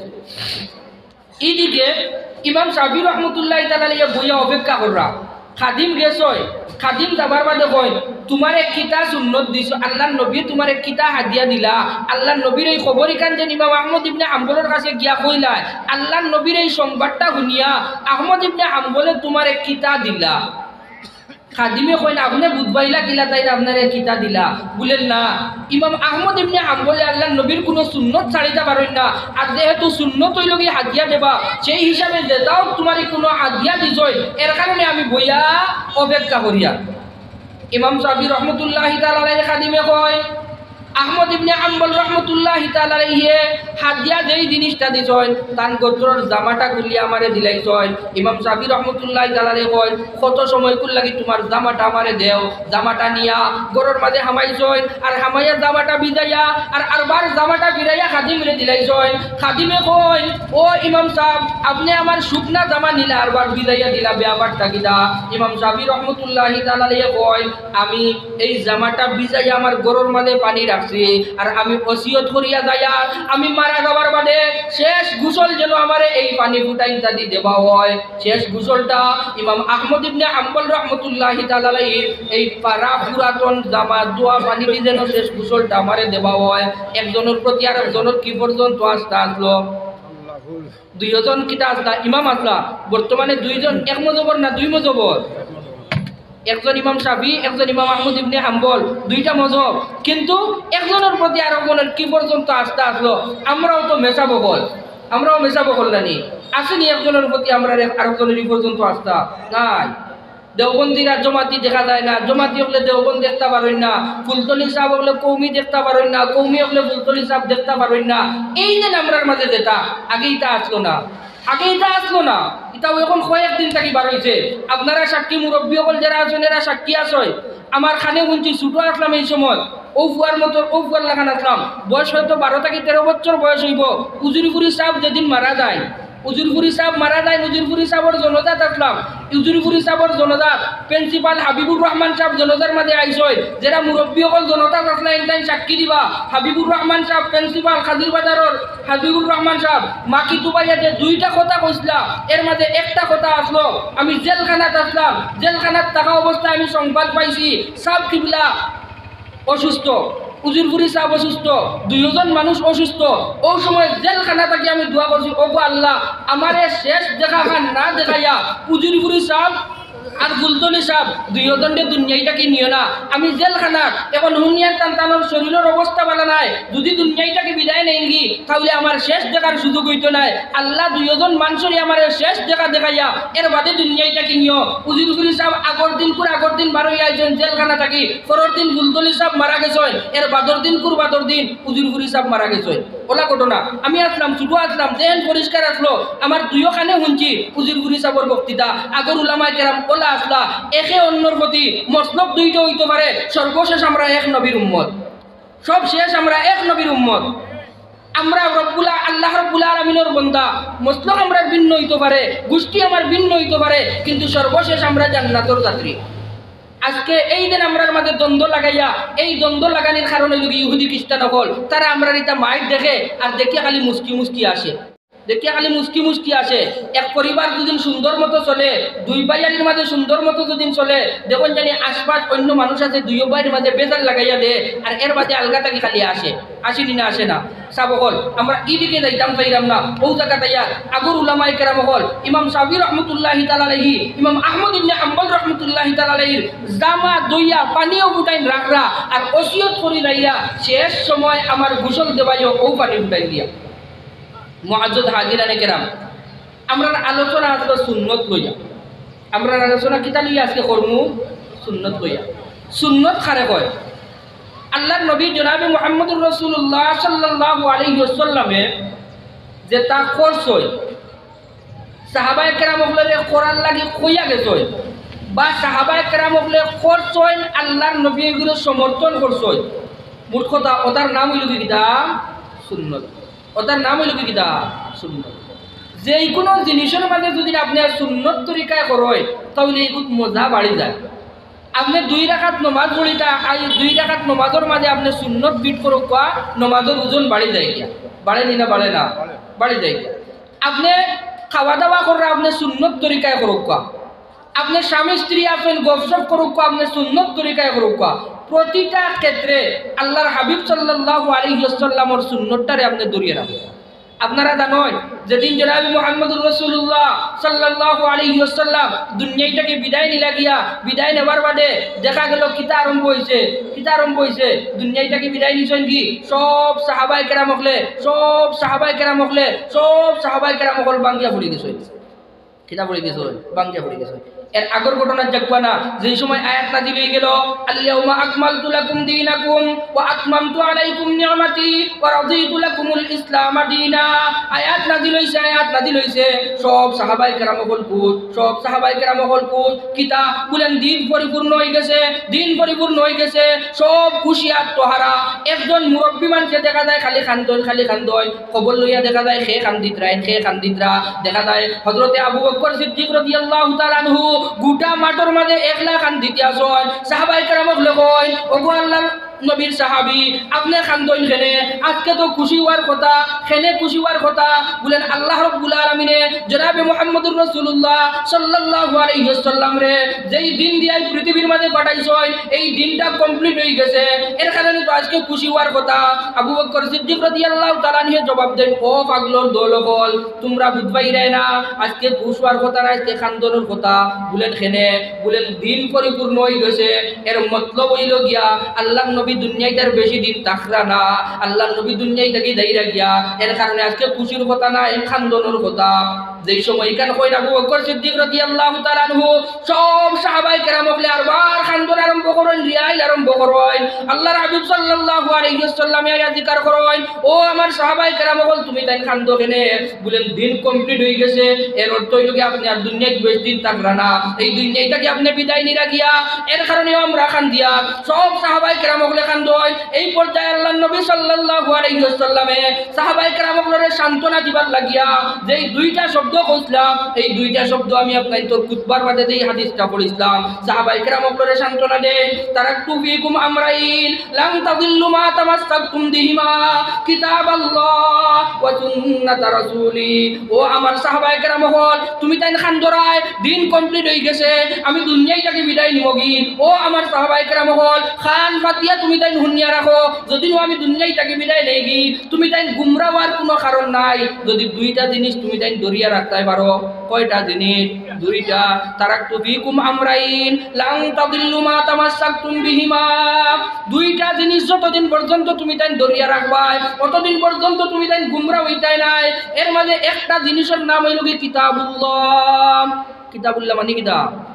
ইদিকে ইমাম শাফি রহমতুল্লাহি তাআলা আলাইহি বইয়া অপেক্ষা কররা। খাদিম গেছইন, খাদিম যাবার বাদে কইন, "তুমারে কিতা সুন্নত দিছো, আল্লাহর নবী তুমারে কিতা হাদিয়া দিলা?" আল্লাহর নবীর এই খবর ইখান যেন ইমাম আহমদ ইবনে হাম্বলর কাছে গিয়া কইলায়, আল্লাহর নবীর এই সংবাদটা হুনিয়া আহমদ ইবনে হাম্বলে তুমারে কিতা দিলা? খাদিমে কইন, "আপনে বুঝবাইলা কিলা তাইন আপনারে কিতা দিলা?" বুলের না, ইমাম আহমদ ইবনে হাম্বলে আল্লাহর নবীর কুনু সুন্নত ছাড়িতা পারইন না, আর যেহেতু সুন্নত অইলো গি হাদিয়া দেবা, সেই হিসাবে যেতাও তুমারে কুনু হাদিয়া দিছইন, এর কারণে আমি বইয়া অপেক্ষা করিয়ার। ইমাম শাফি রহমতুল্লাহি তাআলা আলাইহির খাদিমে কইন, আহমদ ইবনে হাম্বল রহমতুল্লাহি তাআলা আলাইহি হাদিয়া যেই জিনিসটা দিছইন, তান গতরর জামাটা খুলিয়া আমারে দিলাইছইন। ইমাম শাফি রহমতুল্লাহি তাআলা আলাইহি কইন, "কত সময়কুর লাগি তুমার জামাটা আমারে দেও, জামাটা নিয়া।" ঘরর মাঝে হামাইছইন, আর হামাইয়া জামাটা ভিজাইয়া, আর আরবার জামাটা ফিরাইয়া খাদিমরে দিলাইছইন। খাদিমে কইন, "ও ইমাম সাব, আপনে আমার শুকনা জামা নিলা, আরবার ভিজাইয়া দিলা, ব্যাপারটা কিতা?" ইমাম শাফি রহমতুল্লাহি তাআলা আলাইহি কইন, আমি এই জামাটা ভিজাইয়া আমার ঘরর মাঝে পানি রাখছি, আর আমি ওসিয়ত করিয়া যাইয়ার, আমি মারা যাবার বাদে শেষ গোসল যেন আমারে এই পানি ফুটাইন্তা দি দেওয়া হয়। শেষ গোসলটা ইমাম আহমদ ইবনে হাম্বল রহমতুল্লাহি তাআলা আলাইহির এই পারা পুরাতন জামা ধোয়া পানি দি যেন শেষ গোসলটা আমারে দেওয়া হয়। একজনর প্রতি আরকজনর কি পর্যন্ত আস্থা আসলো? দুইজন কিতা আসলা? ইমাম আসলা। বর্তমানে দুইজন, এক মজহবর না দুই মজহবর? একজন ইমাম শাফি, একজন ইমাম আহমদ ইবনে হাম্বল, দুইটা মজহব। কিন্তু একজনর প্রতি আরকজনর কি পর্যন্ত আস্থা আসলো? আমরাও তো মেসাব অকল, আমরাও মেসাব অকল না নি? আছে নি একজনর প্রতি আমরার এক-, আরকজনর ই পর্যন্ত আস্থা? নাই। দেওবন্দিরা জমাতি দেখা যায় না, জমাতি অকলে দেওবন্দ দেখতা পারইন না, ফুলতলি সাব অকলে কওমি দেখতা পারইন না, কওমি অকলে ফুলতলি সাব দেখতা পারইন না। এই যে আমরার মাঝে যেটা, আগে ইটা আসলো না, আগে ইটা আসলো না। ইটা অখন কয়েকদিন থাকি বার অইছে। আপনারা সাক্ষী, মুরব্বি অকল যেরা আছইন, এরা সাক্ষী আছইন। আমার কানে হুনছি, ছুটো আসলাম এই সময়, অউ ফুয়ার মতো, অউ ফুয়ার লাখান আসলাম, বয়স হয়তো বারো থাকি তেরো বছর বয়স অইবো। উজুরপুরি সাব যেদিন মারা যায়, উজুরপুরি সাব মারা যায়, উজুরপুরি সাবর জনাজাত আসলাম। উজুরপুরি সাবর জনাজাত, প্রিন্সিপাল হাবিবুর রহমান সাব জনাজার মাঝে আইছইন, যেরা মুরব্বি অকল জনাজাত আসলা, ইনতাইন সাক্ষী দিবা। হাবিবুর রহমান সাব, প্রিন্সিপাল কাজির বাজারর হাবিবুর রহমান সাব, মাকি তুবাইয়া যে দুইটা কথা কইছলা, এর মাঝে একটা কথা আসলো, আমি জেলখানাত আসলাম, জেলখানাত থাকা অবস্থায় আমি সংবাদ পাইছি, সাব কিবলা অসুস্থ, উজুরপুরি সাব অসুস্থ, দুইজন মানুষ অসুস্থ। অউ সময় জেলখানা থাকি আমি দোয়া করছি, "ওগো আল্লাহ, আমারে শেষ দেখা খান না দেখাইয়া উজুরপুরি সাব আর ফুলতলি সাব দুইজনরে দুনিয়াই থাকি নিও না।" আমি জেলখানাত, অখন হুনিয়ার তান তানর শরীরর অবস্থা ভালা নাই, যুদি দুনিয়াই থাকি বিদায় নেইনগি, তাইলে আমার শেষ দেখার সুযোগ অইতো নায়। আল্লাহ, দুইজন মানষরে আমারে শেষ দেখা দেখাইয়া এর বাদে দুনিয়াই থাকি নিও। উজুরপুরি সাব আগর দিনকুর আগর দিন বার অইয়া আইছইন জেলখানা থাকি, পরর দিন ফুলতলি সাব মারা গেছইন, এর বাদর দিনকুর বাদর দিন উজুরপুরি সাব মারা গেছইন। অলা ঘটনা। আমি আসলাম, ছুটো আসলাম, জেহেন পরিষ্কার আসলো, আমার দুইও কানে হুনছি উজুরপুরি সাবর বক্তৃতা, আগর উলামায়ে কেরাম অলা আসলা, একে অন্যর প্রতি মসলক দুইটা অইতো পারে, সর্বশেষ আমরা এক নবীর উম্মত, সব শেষ আমরা এক নবীর উম্মত। আমরা রব্বুল আ-, আল্লাহ রব্বুল আলামিনর বন্দা, মসলক আমরার ভিন্ন অইতো পারে, গোষ্ঠী আমার ভিন্ন অইতো পারে, কিন্তু সর্বশেষ আমরা জান্নাতর যাত্রী। আজকে এই দিন আমরার মাঝে দ্বন্দ্ব লাগাইয়া, এই দ্বন্দ্ব লাগানির কারণে যদি ইহুদি খ্রিস্টান অকল, তারা আমরার ইতা মাইর দেখে আর দেখিয়া খালি মুচকি মুচকি আসে, দেখিয়া খালি মুচকি মুচকি আসে। এক পরিবার যদি সুন্দর মতো চলে, দুই ভাইয়ারির মাঝে সুন্দর মতো যদি চলে, দেখইন জানি আশপাশ অন্য মানুষ আছে, দুইও ভাইর মাঝে বেজার লাগাইয়া দে, আর এর বাদে আলগা থাকি খালি আসে, আসে নি না আসে না? সাব অকল, আমরা ইদিকে যাইতাম চাইরাম না, অউ জাগাত আইয়া আগর উলামায়ে কেরাম অকল, ইমাম শাফি রহমতুল্লাহি তাআলা আলাইহি, ইমাম আহমদ ইবনে হাম্বল রহমতুল্লাহি তাআলা আলাইহির জামা ধইয়া পানিও ফুটাইন রাখরা, আর ওসিয়ত করি যাইরা, শেষ সময় আমার গোসল দেবাইও অউ পানি ফুটাইন দিয়া। মুআজ্জাজ হাজিরানে কেরাম, আমরার আলোচনা আসলো সুন্নত লইয়া। আমরার আলোচনা কিতা লইয়া আজকে করমু? সুন্নত লইয়া। সুন্নত কারে কয়? আল্লাহর নবী জনাবে মুহাম্মদুর রাসূলুল্লাহ সাল্লাল্লাহু আলাইহি ওয়াসাল্লামে যেতা করছইন, সাহাবায়ে কেরাম করার লাগি কইয়া গেছইন, বা সাহাবায়ে কেরাম অকলে করছইন, আল্লাহর নবী এগুলো সমর্থন করছইন, মোট কথা ওটার নাম অইল কি কিতা? সুন্নত। ওটার নাম অইল কি কিতা? সুন্নত। যে কোনো জিনিসের মাঝে যদি আপনি সুন্নত তরিকায় করইন, তাহলে এগুত মজা বাড়ি যায়। আপনি দুই রাকাত নমাজ পড়িতা, এই দুই রাকাত নমাজের মাঝে আপনি সুন্নত ফিট করউক্কা, নমাজের ওজন বাড়ি যায় গিয়া। বাড়ে নি না বাড়ে না? বাড়ি যায় গিয়া। আপনি খাওয়া দাওয়া কররা, আপনি সুন্নত তরিকায় করউক্কা। আপনি স্বামী স্ত্রী আছইন, গপসপ করউক্কা, আপনি সুন্নত তরিকায় করউক্কা। প্রতিটা ক্ষেত্রে আল্লাহর হাবিব সাল্লাল্লাহু আলাইহি ওয়াসাল্লামর সুন্নতটারে আপনি ধরিয়া রাখউক্কা। আপনারা জানইন, যেদিন জনাবে মুহাম্মদুর রাসূলুল্লাহ সাল্লাল্লাহু আলাইহি ওয়াসাল্লাম দুনিয়াই থাকি বিদায় নিলা গিয়া, বিদায় নেবার বাদে দেখা গেল কিতা আরম্ভ অইছে, কিতা আরম্ভ অইছে, দুনিয়াই থাকি বিদায় নিছইন কি, সব সাহাবায়ে কেরাম অকলে, সব সাহাবায়ে কেরাম অকলে, সব সাহাবায়ে কেরাম অকল ভাঙ্গিয়া পড়ি গেছইন। কিতা পড়ি গেছইন? ভাঙ্গিয়া পড়ি গেছইন। এর আগর ঘটনা যাউক্কা না, যেই সময় আয়াত নাজিল অই গেল, "আল ইয়াউমা আকমালতু লাকুম দীনাকুম ওয়া আতমামতু আলাইকুম নি'মাতি ওয়া রাদিতু লাকুমুল ইসলামা দীনা।" আয়াত নাজিল অইছে, আয়াত নাজিল অইছে। সব সাহাবায়ে কেরাম অকল খুশ, সব সাহাবায়ে কেরাম অকল খুশ। কিতা বুলেন, দিন পরিপূর্ণ অই গেছে, দিন পরিপূর্ণ অই গেছে। সব খুশি আর তোহারা। একজন মুরব্বী মানষে দেখা যায় খালি কান্দইন, খালি কান্দইন। খবর লইয়া দেখা যায় কে কান্দিত্রা, কে কান্দিত্রা। দেখা যায় হযরতে আবু বকর সিদ্দিক রাদিয়াল্লাহু তাআলা আনহু গুটা মাঠর মাঝে একলা কান্দিতা আছইন। সাহাবায়ে কেরাম অকলে কইন, "ওগো আল্লাহর নবীর সাহাবী, আপনে কান্দইন কেনে? আজকে তো খুশি অওয়ার কথা, কেনে খুশি অওয়ার কথা।" বুলেন, "আল্লাহ রাব্বুল আলামিনে জনাবে মুহাম্মদুর রাসূলুল্লাহ সাল্লাল্লাহু আলাইহি ওয়াসাল্লামরে যেই দিন দিয়া এই পৃথিবীর মাঝে পাঠাইছইন, এই দিনটা complete অই গেছে, এর কারণে তো আজকে খুশি অওয়ার কথা।" আবু বকর সিদ্দিক রাদিয়াল্লাহু তাআলা আনহু জবাব দেইন, "ও পাগলর দল অকল, তুমরা বুঝবায়রায় না, আজকে খুশ অওয়ার কথা না, আজকে কান্দনর কথা।" বুলেন, "কেনে?" বুলেন, "দিন পরিপূর্ণ অই গেছে।" এর মতলব অইল গিয়া, আল্লাহর নবী দুনিয়াইত আর বেশি দিন থাকরা না, আল্লাহর নবী দুনিয়াই থাকি যাইরা গিয়া, এর কারণে আজকে খুশির কথা না, এ কান্দনর কথা। যেই সময় ইখান কইন আবু বকর সিদ্দিক রাদিয়াল্লাহু তাআলা আনহু, সব সাহাবায়ে কেরাম অকলে আরবার কান্দন আরম্ভ করইন, রিয়াইল আরম্ভ করইন। আল্লাহর হাবিব সাল্লাল্লাহু আলাইহি ওয়াসাল্লামে আইয়া জিকার করইন, "ও আমার সাহাবায়ে কেরাম অকল, তুমিতাইন কান্দো কেনে?" বুলেন, "দিন complete অই গেছে, এর অর্থ অইল কি আপনে আর দুনিয়াইত বেশ দিন থাকরা না, এই দুনিয়াই থাকি আপনে বিদায় নিরা গিয়া, এর কারণেও আমরা কান্দিয়ার।" সব সাহাবায়ে কেরাম অকলে কান্দইন। এই পর্যায়ে আল্লাহর নবী সাল্লাল্লাহু আলাইহি ওয়াসাল্লামে সাহাবায়ে কেরাম অকলরে সান্ত্বনা দিবার লাগিয়া যেই দুইটা শব্দ কইছলাম, এই দুইটা শব্দ আমি আপনাইন্তর খুতবার বাদে যেই হাদিসটা পড়ছিলাম, সাহাবায়ে কেরাম অকলরে সান্ত্বনা দেইন, "তারাকতু ফীকুম আমরাইন লান তাদিল্লু মা তামাসসাকতুম বিহিমা, কিতাবাল্লাহ ওয়া সুন্নাতা রাসূলি।" ও আমার সাহাবায়ে কেরাম অকল, তুমিতাইন কান্দরায়, দিন complete অই গেছে, আমি দুনিয়াই থাকি বিদায় নিমুগি। ও আমার সাহাবায়ে কেরাম অকল, কান পাতিয়া তুমিতাইন হুনিয়া রাখো, যদিনও আমি দুনিয়াই থাকি বিদায় নেইগি, তুমিতাইন গুমরা অওয়ার কুনু কারণ নাই, যদি দুইটা জিনিস তুমিতাইন ধরিয়া রাখতায় পারো। কয়টা জিনিস? দুইটা। "তারাকতু ফীকুম আমরাইন লান তাদিল্লু মা তামাসসাকতুম বিহিমা।" দুইটা জিনিস যতদিন পর্যন্ত তুমিতাইন ধরিয়া রাখবায়, অতদিন পর্যন্ত তুমিতাইন গুমরা অইতায় নায়। এর মাঝে একটা জিনিসর নাম অইল কি? কিতাবুল্লাহ। কিতাবুল্লাহ মানি কিতা?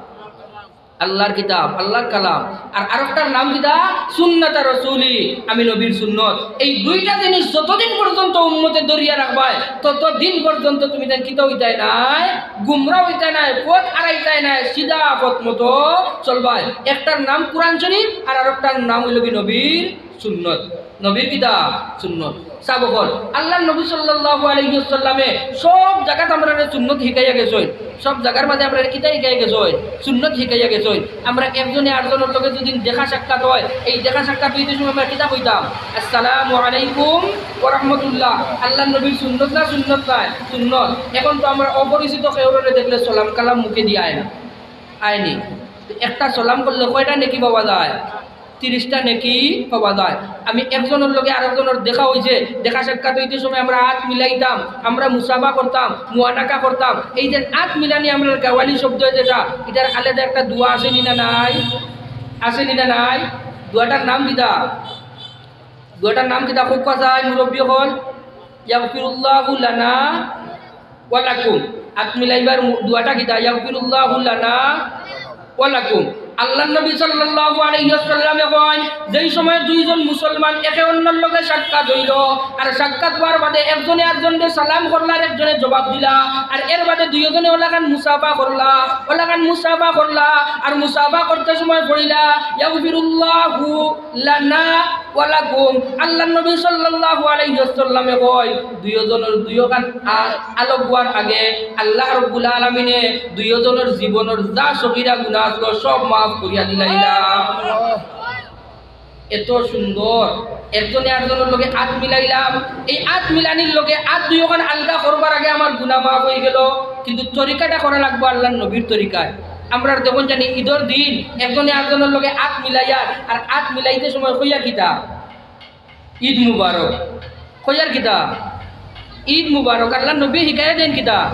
আল্লাহর কিতাব, আল্লাহর কালাম। আর আরেকটার নাম কিতা? সুন্নাতা রাসূলি, আমি নবীর সুন্নত। এই দুইটা জিনিস যতদিন পর্যন্ত উম্মতে ধরিয়া রাখবায়, ততদিন পর্যন্ত তুমিতাইন কিতা অইতায় নায়? গুমরা অইতায় নায়, পথ হারাইতায় নায়, সিধা পথ মতো চলবায়। একটার নাম কুরআন শরীফ, আর আরেকটার নাম অইল কি? নবীর সুন্নত। নবীর কিতা? সুন্নত। সাব অকল, আল্লাহর নবী সাল্লাল্লাহু আলাইহি ওয়াসাল্লামে সব জাগাত আমরারে সুন্নত হিকাইয়া গেছইন, সব জাগার মাঝে আমরারে কিতা হিকাইয়া গেছইন? সুন্নত হিকাইয়া গেছইন। আমরা একজনে আরজনর লগে যদি দেখা সাক্ষাৎ অয়, এই দেখা সাক্ষাৎ অইতে সময় আমরা কিতা কইতাম? "আসসালামু আলাইকুম ওয়া রাহমাতুল্লাহ।" আল্লাহর নবীর সুন্নত না সুন্নত নায়? সুন্নত। এখন তো আমরা অপরিচিত কেউরে দেখলে সালাম কালাম মুখে দিয়া আয় না, আয় নি? তো একটা সালাম করলে কয়টা নেকি পাওয়া যায়? তিরিশটা নেকি পাওয়া যায়। আমি একজনর লগে আরেকজনর দেখা অইছে, দেখা সাক্ষাৎ অইতে সময় আমরা আত মিলাইতাম, আমরা মুসাফা করতাম, মুআনাকা করতাম। এই যে আত মিলানি আমরার গাওয়ালি শব্দ যেটা, ইটার আলাদা একটা দোয়া আছে নি না নাই? আছে নি না নাই? দোয়াটার নাম কিতা? দোয়াটার নাম কিতা? খুব কথা মুরব্বী অকল, ইয়াগফিরুল্লাহু লানা ওয়া লাকুম। আত মিলাইবার মু-, দোয়াটা কিতা? ইয়াগফিরুল্লাহু লানা ওয়া লাকুম। আল্লাহর নবী সাল্লাল্লাহু আলাইহি ওয়াসাল্লামে কইন, যেই সময় দুইজন মুসলমান একে অন্যর লগে সাক্ষাৎ অইলো, আর সাক্ষাৎ অওয়ার বাদে একজনে আরজনরে সালাম করলা, আর একজনে জবাব দিলা, আর এর বাদে দুইওজনে অলাখান মুসাফা করলা, অলাখান মুসাফা করলা, আর মুসাফা করতে সময় পড়িলা, ইয়াগফিরুল্লাহু লানা ওয়া লাকুম। আল্লাহর নবী সাল্লাল্লাহু আলাইহি ওয়াসাল্লামে কইন, দুইওজনর দুইওখান আ-, আলগ অওয়ার আগে আল্লাহ রাব্বুল আলামিনে দুইওজনর জীবনর যা সগীরা গুনাহ আছলো, সব মাফ করিয়া দিলাইলা। এত সুন্দর, একজনে আরজনর লগে আত মিলাইলাম। এই আত মিলানির লগে আত দুইওখান আলগা করবার আগে আমার গুনাহ মাফ অইগেলো। কিন্তু তরিকাটা করা লাগবো আল্লাহর নবীর তরিকায়। আমরার দেখইন জানি ঈদর দিন একজনে আরজনর লগে আত মিলাইয়ার, আর আত মিলাইতে সময় কইয়ার কিতা? ঈদ মুবারক। কইয়ার কিতা? ঈদ মুবারক। আল্লাহর নবী হিকাইয়া দেইন কিতা?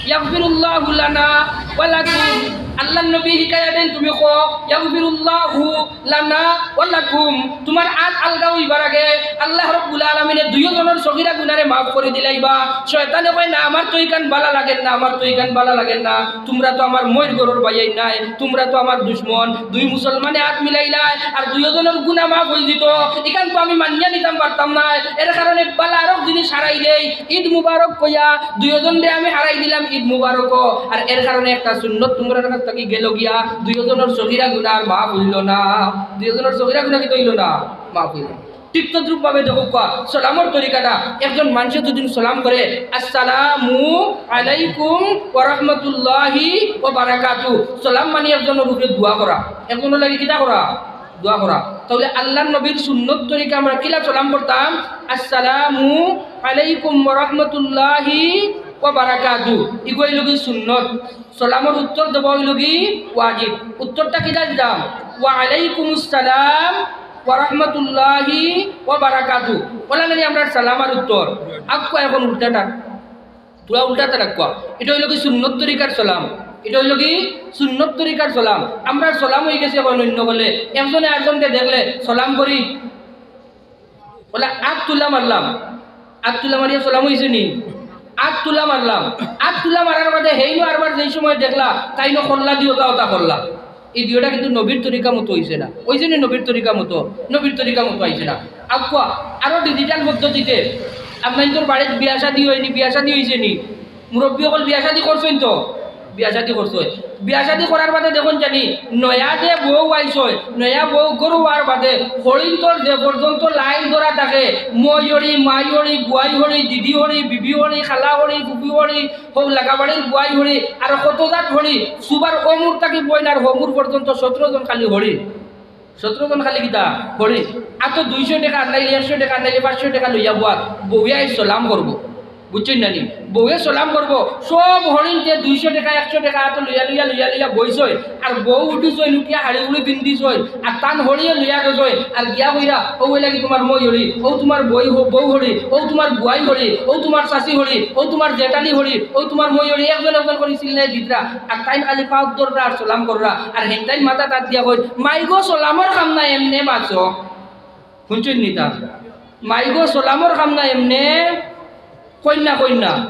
ইয়াগফিরুল্লাহু লানা ওয়া লাকুম। আল্লাহর নবী হিকাইয়া দেইন, তুমি কও, ইয়াগফিরুল্লাহু লানা ওয়া লাকুম। তুমার আত আলগা অইবার আগে আল্লাহ রাব্বুল আলামিনে দুইওজনর সগীরা গুনারে মাফ করি দিলাইবা। শয়তানে কয়, "না, আমার তো ইখান বালা লাগের না, আমার তো ইখান বালা লাগের না। তুমরা তো আমার মইর ঘরর ভাইয়াইন নায়, তুমরা তো আমার দুশমন।" দুই মুসলমানে আত মিলাইলায়, আর দুইওজনর গুনাহ মাফ অইযিতো। ইখান তো আমি মানিয়া নিতাম পারতাম নায়। এর কারণে বালা আরক জিনিস হারাই দেই, ঈদ মুবারক কইয়া দুইওজনরে আমি হারাই দিলাম ঈদ মুবারক। আর এর কারণে একটা সুন্নত তুমরার কাছ থাকি গেলো গিয়া, দুইওজনর সগীরা গুনাহ আর মাফ অইলো না। দুইওজনর সগীরা গুনাহ কিতা অইলো না? মাফ অইলো না। ঠিক তদ্রূপ ভাবে দেখউক্কা, সালামর তরিকাটা, একজন মানষে যদি সালাম করে, "আসসালামু আলাইকুম ওয়া রাহমাতুল্লাহি ওয়া বারাকাতুহু", সালাম মানি একজনর উপরে দোয়া করা, একজনর লাগি কিতা করা? দোয়া করা। তাইলে আল্লাহর নবীর সুন্নত তরিকা আমরা কিলা সালাম করতাম? "আসসালামু আলাইকুম ওয়া রাহমাতুল্লাহি ওয়া বারাকাতুহু", ইগু অইলোগি সুন্নত। সালামর উত্তর দেওয়া অইলোগি ওয়াজিব। উত্তরটা কিতা দিতাম? "ওয়া আলাইকুমুস সালাম ওয়া রাহমাতুল্লাহি ওয়া বারাকাতুহু।" অলা নানি আমরার সালামর উত্তর? আউক্কা এখন উল্টাটা, পুরা উল্টাটা রাখবা। ইটা অইলোগি সুন্নত তরিকার সালাম, ইটা অইলোগি সুন্নত তরিকার সালাম। আমরার সালাম অইগেছে এখন অইন্য অকলে, একজনে আরজনরে দেখলে সালাম করি, অলা আত তুলা মারলাম, আত তুলা মারিয়া সালাম অইছে নি? আত তুলা মারলাম, আত তুলা মারার বাদে হেইনও আরবার যেই সময় দেখলা, তাইনও কল্লা দিও, তা ওতা কল্লা। ই দিওটা কিন্তু নবীর তরিকা মতো অইছে না। অইছে নি নবীর তরিকা মতো? নবীর তরিকা মতো অইছে না। আউক্কা, আরো digital পদ্ধতিতে, আপনাইনতর বাড়িত বিয়া শাদী অয়নি, বিয়া শাদী অইছে নি? মুরব্বি অকল বিয়া শাদী করছইন তো? বিয়া শাদী করছইন। বিয়া শাদী করার বাদে দেখইন জানি, নয়া যে বউ আইছইন, নয়া বউ ঘরো অওয়ার বাদে হরিন্তর যে পর্যন্ত line ধরা থাকে, মই হরি, মাই হরি, বুয়াই হরি, দিদি হরি, বিবি হরি, খালা হরি, ফুফি হরি, হউ লাগাবাড়ির বুয়াই হরি, আর কত জাত হরি, সুবার অমুর থাকি বইন আর হমুর পর্যন্ত সতরো জন খালি হরি। সতরো জন খালি কিতা? হরি। আতো দুইশো টেকা আর নাইলে একশো টেকা আর নাইলে পাঁচশো টেকা লইয়া বওয়াত, বউয়ে আইজ সালাম করবো। বুঝছইন না নি? বউয়ে সালাম করবো, সব হরিন্তে দুইশো টেকা, একশো টেকা আতো লইয়া, লইয়া, লইয়া, লইয়া বইছইন। আর বউ উঠিছইন, উঠিয়া হাড়ি উড়ি পিন্দিছইন। আর তান হরিয়ে লইয়া গেছইন। আর গিয়া কইরা, "অউ অইলাগি তুমার মই হরি, অউ তুমার বই হ-, বউ হরি, অউ তুমার বুয়াই হরি, অউ তুমার চাচি হরি, অউ তুমার জেঠানি হরি, অউ তুমার মই হরি", একজন একজন করি চিল্লাই দিতরা। আর তাইন খালি পাও ধররা আর সালাম কররা। আর হেনতাইন মাথাত আত দিয়া কইন, "মাইগো, সালামর কাম না, এমনে বাঁচো।" হুনছইন নি তা? "মাইগো, সালামর কাম না, এমনে।" কইন না, কইন না।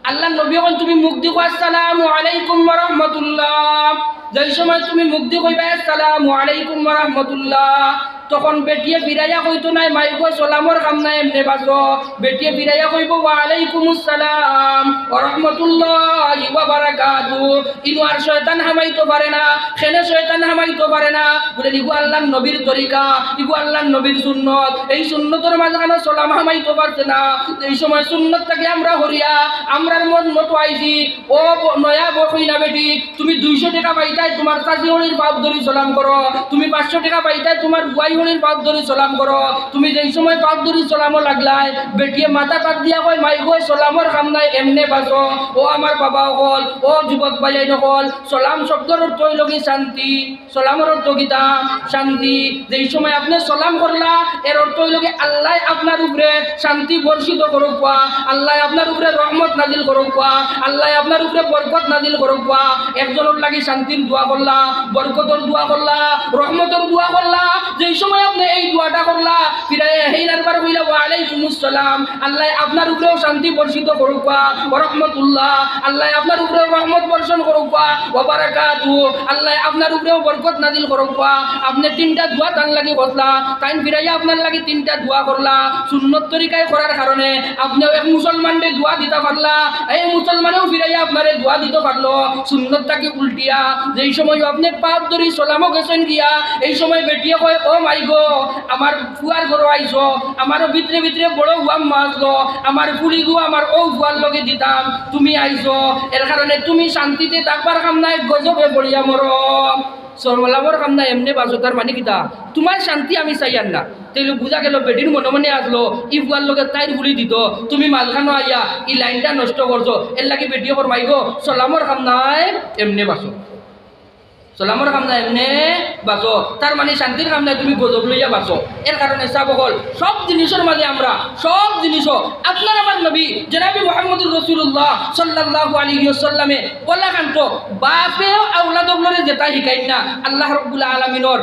আল্লাহর নবী কইন, "তুমি মুখদি কও, আসসালামু আলাইকুম ওয়া রাহমাতুল্লাহ।" যেই সময় তুমি মুখদি কইবায়, "আসসালামু আলাইকুম ওয়া রাহমাতুল্লাহ", তখন বেটিয়ে ফিরাইয়া কইতো নায়, "মাইগো, সালামর কাম না, এমনে বাঁচো।" বেটিয়ে ফিরাইয়া কইবো, "ওয়া আলাইকুমুস সালাম ওয়া রাহমাতুল্লাহি ওয়া বারাকাতুহু।" ইনো আর শয়তান হামাইতো পারে না। কেনে শয়তান হামাইতো পারে না? বুলে, "ইগু আল্লাহর নবীর তরিকা, ইগু আল্লাহর নবীর সুন্নত। এই সুন্নতর মাঝখানো সালাম হামাইতো পারছে না।" এই সময় সুন্নত থাকি আমরা হরিয়া, আমরার মন মতো আইছি। ও ব-, নয়া বউ কইনা বেটি, তুমি দুইশো টেকা পাইতায়, তুমার চাচি হরির পাও ধরি সালাম করো। তুমি পাঁচশো টেকা পাইতায়, তুমার বুয়াই হরির পাও ধরি সালাম করো। তুমি যেই সময় পাও ধরি সালামো লাগলায়, বেটিয়ে মাথাত আত দিয়া কয়, "মাইগো, সালামর কাম নাই, এমনে বাঁচো।" ও আমার বাবা অকল, ও যুবক ভাইয়াইন অকল, সালাম শব্দর অর্থ অইলোগি শান্তি। সালামর অর্থ কিতা? শান্তি। যেই সময় আপনে সালাম করলা, এর অর্থ অইলোগি আল্লায় আপনার উপরে শান্তি বর্ষিত করউক্কা, আল্লায় আপনার উপরে রহমত নাজিল করউক্কা, আল্লায় আপনার উপরে বরকত নাজিল করউক্কা। একজনর লাগি শান্তির দোয়া করলা, বরকতর দোয়া করলা, রহমতর দোয়া করলা। যেই সময় আপনে এই দোয়াটা করলা, ফিরাইয়া হেইন আরবার কইলা, "ওয়ালাইকুমুস সালাম।" আল্লায় আপনার উপরেও শান্তি বর্ষিত করউক্কা, ওয়া রাহমাতুল্লাহ। আল্লায় আপনার উপরেও রহমত বর্ষণ করউক্কা, ওয়া বারাকাতু। আল্লায় আপনার উপরেও বরকত নাজিল করউক্কা। আপনে তিনটা দোয়া তান লাগি করলা, তাইন ফিরাইয়া আপনার লাগি তিনটা দোয়া করলা। সুন্নত তরিকায় করার কারণে আপনেও এক মুসলমানরে দোয়া দিতা পারলা, এই মুসলমানেও ফিরাইয়া আপনারে দোয়া দিতো পারলো। সুন্নত থাকি উল্টিয়া, যেই সময় আপনে পাও ধরি সালামো গেছইন গিয়া, এই সময় বেটিয়ে কয়, "ও মাই গো, আমার ফুয়ার ঘরো আইছো, আমারও ভিতরে ভিতরে বড় হুয়াম মাছলো, আমার ফুড়িগু আমার অউ ফুয়ার লগে দিতাম, তুমি আইছো, এর কারণে তুমি শান্তিতে থাকবার কাম নাই, গজবে পড়িয়া মরো।" সালামর কাম নাই, এমনে বাঁচো, তার মানে কিতা? তুমার শান্তি আমি চাইয়ার না। তাইলে বুঝা গেল বেটির মনে মনে আছলো, ই ফুয়ার লগে তাইর ফুড়ি দিতো, তুমি মাঝখানো আইয়া ই লাইনটা নষ্ট করছো, এর লাগি বেটিয়ে কর, "মাই গো, সালামর কাম নাই, এমনে বাঁচো।" সালামর কাম নাই, এমনে বাঁচো। তার মানে শান্তির কাম নাই, তুমি গজব লইয়া বাঁচো। এর কারণে সাব অকল, সব জিনিসর মাঝে আমরা, সব জিনিসও আপনার আমার নবী জনাবে মুহাম্মদুর রাসূলুল্লাহ সাল্লাল্লাহু আলাইহি ওয়াসাল্লামে ওলাকান্ত বাপেও আওলাদ অকলরে যেতা হিকাইন না, আল্লাহ রাব্বুল আলামিনর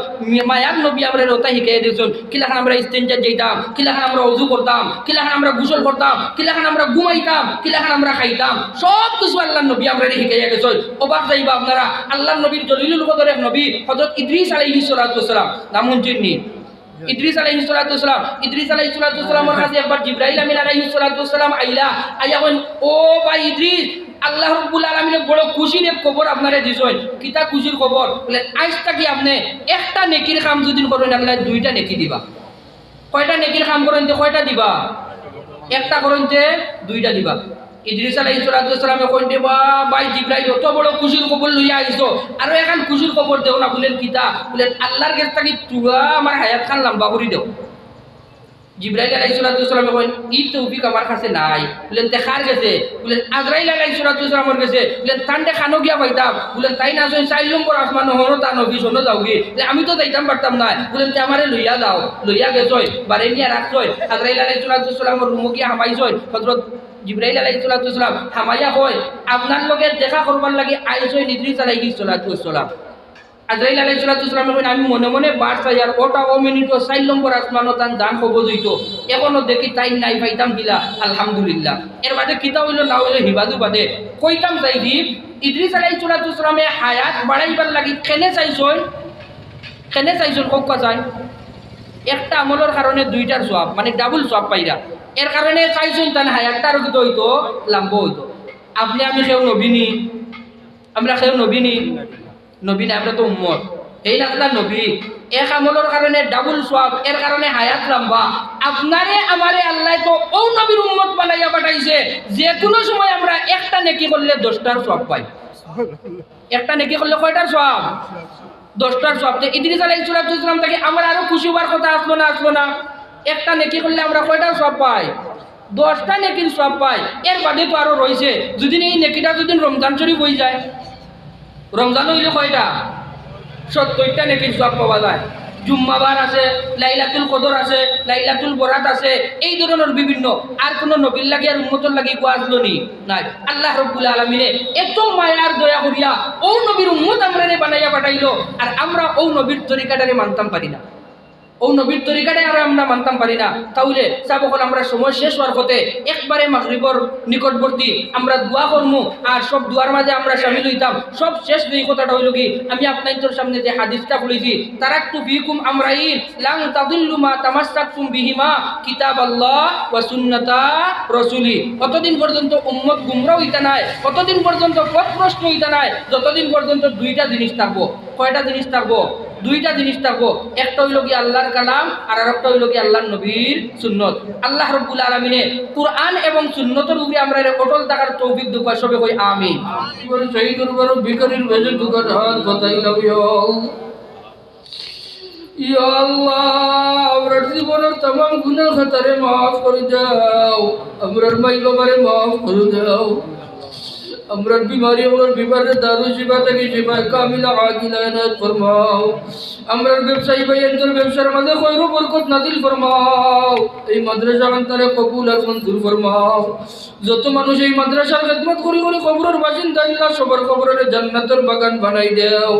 মায়ার নবী আমরারে ওতা হিকাইয়া দিছইন। কিলাখান আমরা ইস্তেঞ্জাত যাইতাম, কিলাখান আমরা অজু করতাম, কিলাখান আমরা গোসল করতাম, কিলাখান আমরা ঘুমাইতাম, কিলাখান আমরা খাইতাম, সব কিছু আল্লাহর নবী আমরারে হিকাইয়া গেছইন। অবাক যাইবা আপনারা, আল্লাহর নবীর জলিলুল কদর এক নবী হযরত ইদ্রিস আলাইহিস সালাতু ওয়াস সালাম, নাম হুনছইন নি? ইদ্রিস আলাইহিস সালাতু ওয়াস সালাম, ইদ্রিস আলাইহিস সালাতু ওয়াস সালামর কাছে একবার জিব্রাইল আমিন আলাইহিস সালাতু ওয়াস সালাম আইলা, আইয়া কইন, "ও ভাই ইদ্রিস, আল্লাহ রাব্বুল আলামিনে বড় খুশির এক খবর আপনারে দিছইন।" "কিতা খুশির খবর?" বলে, "আইজ থাকি আপনে একটা নেকির কাম যুদি করইন, আল্লায় দুইটা নেকি দিবা।" কয়টা নেকির কাম করইন তে কয়টা দিবা? একটা করইন তে দুইটা দিবা। ইদ্রিস আলাইহিস সালাতু ওয়াস সালামে কইন, "রে বা, ভাই জিব্রাইল, অত বড় খুশির খবর লইয়া আইছো, আরো এখান খুশির খবর দেও না।" বলেন, "কিতা?" বলেন, "আল্লাহর গেছ থাকি তুয়া আমার হায়াত খান লম্বা করি দেও।" জিব্রাইল আলাইহিস সালাতু ওয়াস সালামে কইন, "ই তৌফিক আমার কাছে নাই।" বলেন, "তে কার গেছে?" বলেন, "আজরাইল আলাইহিস সালাতু ওয়াস সালামর গেছে।" বলেন, "তানরে খানো গিয়া পাইতাম?" বলেন, "তাইন আছইন চাইর নম্বর আসমানো, হনো তান অফিস, হনো যাওগি।" বলে, "আমি তো যাইতাম পারতাম নায়।" বলেন, "তে আমারে লইয়া যাও।" লইয়া গেছইন, বারে নিয়া রাখছইন। আজরাইল আলাইহিস সালাতু ওয়াস সালামর রুমো গিয়া হামাইছইন। হযরত জিব্রাইল আলাইহিস সালাতু ওয়াস সালাম হামাইয়া কয়, "আপনার লগে দেখা করবার লাগি আইছইন ইদ্রিস আলাইহিস সালাতু ওয়াস সালাম।" আজরাইল আলাইহিস সালাতু ওয়াস সালামে কইন, "আমি মনে মনে বার চাইয়ার, অটা অ মিনিটো চাইর নম্বর আসমানো তান জান কবজ অইতো, এখনো দেখি তাইন নাই, পাইতাম কিলা, আলহামদুলিল্লাহ।" এর বাদে কিতা অইলো না অইলো হিবাদু বাদে কইতাম চাইছি, ইদ্রিস আলাইহিস সালাতু ওয়াস সালামে হায়াত বাড়াইবার লাগি কেনে চাইছইন, কেনে চাইছইন, কউক্কা চাই, একটা আমলর কারণে দুইটার সওয়াব, মানে ডাবল সওয়াব পাইরা। এর কারণে চাইছইন তান হায়াতটা আরো কিতা অইতো, লম্বা অইতো। আপনে আমি কেউ নবী নি, আমরা কেউ নবী নি, নবী না, আমরা তো উম্মত। এই না আপনার নবী, এক আমলর কারণে ডাবল সওয়াব, এর কারণে হায়াত লম্বা। আপনারে আমারে আল্লায় তো অউ নবীর উম্মত বানাইয়া পাঠাইছে, যে কোনো সময় আমরা একটা নেকি করলে দশটার সওয়াব পাই, একটা নেকি করলে কয়টার সওয়াব? দশটার সওয়াব। তে ইদ্রিস আলাইহিস সালাতু ওয়াস সালাম থাকি আমরা আরো খুশি অওয়ার কথা আছলো না, আছলো না? একটা নেকি করলে আমরা কয়টার সওয়াব পাই? দশটা নেকির সওয়াব পাই। এর বাদে তো আরো রইছে। যুদি এই নেকিটা যুদি রমজান শরীফ অই যায়, রমজান অইলে কয়টা? সত্তইরটা নেকির সওয়াব পাওয়া যায়। জুম্মাবার আছে, লাইলাতুল কদর আছে, লাইলাতুল বরাত আছে, এই ধরনর বিভিন্ন। আর কোনো নবীর লাগি আর উম্মতর লাগি ইগুয়া আছলো নি? নাই। আল্লাহ রাব্বুল আলামিনে এত মায়ার দয়া করিয়া অউ নবীর উম্মত আমরারে বানাইয়া পাঠাইলো, আর আমরা অউ নবীর তরিকাটারে মানতাম পারি না। অউ নবীর তরিকাটারে আমরা মানতাম পারি না। তাইলে সাব অকল, আমরা সময় শেষ অওয়ার পথে, একবারে মাগরিবর নিকটবর্তী, আমরা দোয়া করমু, আর সব দোয়ার মাঝে আমরা শামিল অইতাম। সব শেষ যেই কথাটা অইলো কি, আমি আপনাইনতর সামনে যে হাদিসটা পড়ছি, "তারাকতু ফিকুম আমরাইন লান তাদিল্লু মা তামাসসাকতুম বিহিমা কিতাবাল্লাহ ওয়া সুন্নাতা রাসূলি।" অতদিন পর্যন্ত উম্মত গুমরা অইতা নায়, অতদিন পর্যন্ত পথভ্রষ্ট অইতা নায়, যতদিন পর্যন্ত দুইটা জিনিস থাকবো। কয়টা জিনিস থাকবো? দুইটা জিনিস থাকবো। একটা অইলো কি আল্লাহর কালাম, আর আরেকটা অইলো কি আল্লাহর নবীর সুন্নত। আল্লাহ রাব্বুল আলামিনে কুরআন এবং সুন্নতর উপরে আমরারে অটল থাকার তৌফিক দেউক্কা, সবে কই আমিন। শহীদ উর্বর ভিখারির বেজে দুকাত হাত বাতাই লাভিও। ইয়া আল্লাহ, আমরার জীবনর তামাম গুনাহ খাতারে মাফ করি দেও, আমরার মাই বাবারে মাফ করি দেও। আমরার বিমারি অকলর বিমাররে দারুল শিফা থাকি শিফায়ে কামিলা আজিলা এনায়েত ফরমাও। আমরার ব্যবসায়ী ভাইয়াইন্তর ব্যবসার মাঝে খৈর ও বরকত নাজিল ফরমাও। এই মাদ্রাসা খানতারে কবুল আর মঞ্জুর ফরমাও। যত মানুষ এই মাদ্রাসার খেদমত করি করি কবরর বাসিন্দা, আল্লাহ সবর কবররে জান্নাতর বাগান বানাই দেও।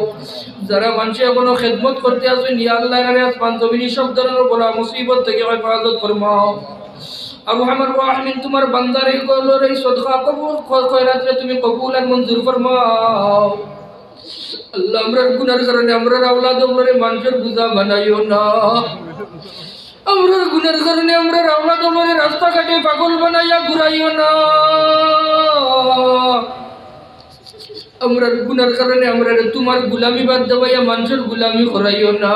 যারা মানষে এখনো খেদমত করতে আছইন, ইয়া আল্লাহ, এরারে আসমান জমিনি সব ধরনর বালা মুসিবত থাকি হেফাজত ফরমাও। আরহামার রাহিমিন, তুমার বান্দার এই কবুল, এই সদকা কবুল, খ-, খয়রাতরে তুমি কবুল আর মঞ্জুর ফরমাও। আল্লাহ, আমরার গুনার কারণে আমরার আওলাদ অকলরে মানষর বুঝা বানাইও না। আমরার গুনার কারণে আমরার আওলাদ অকলরে রাস্তাঘাটে পাগল বানাইয়া ঘুরাইও না। আমরার গুনার কারণে আমরারে তুমার গুলামি বাদ দেওয়াইয়া মানষর গুলামি করাইও না।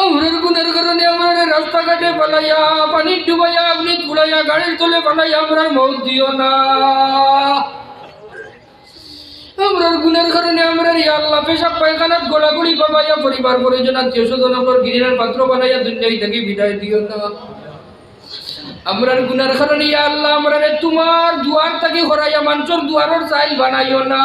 আমরার গুনার কারণে আমরারে রাস্তাঘাটে ফালাইয়া, পানিত ডুবাইয়া, আগুনে পুড়াইয়া, গাড়ির তলে ফালাইয়া আমরার মউত দিও না। আমরার গুনার কারণে আমরারে, ইয়া আল্লাহ, পেশাব পায়খানাত গড়াগড়ি পাবাইয়া, পরিবার পরিজন, আত্মীয় স্বজন অকলর ঘৃণার পাত্র বানাইয়া দুনিয়া থাকি বিদায় দিও না। আমরার গুনার কারণে, ইয়া আল্লাহ, আমরারে তুমার দুয়ার থাকি হরাইয়া মানষর দুয়ারর চাইল বানাইও না।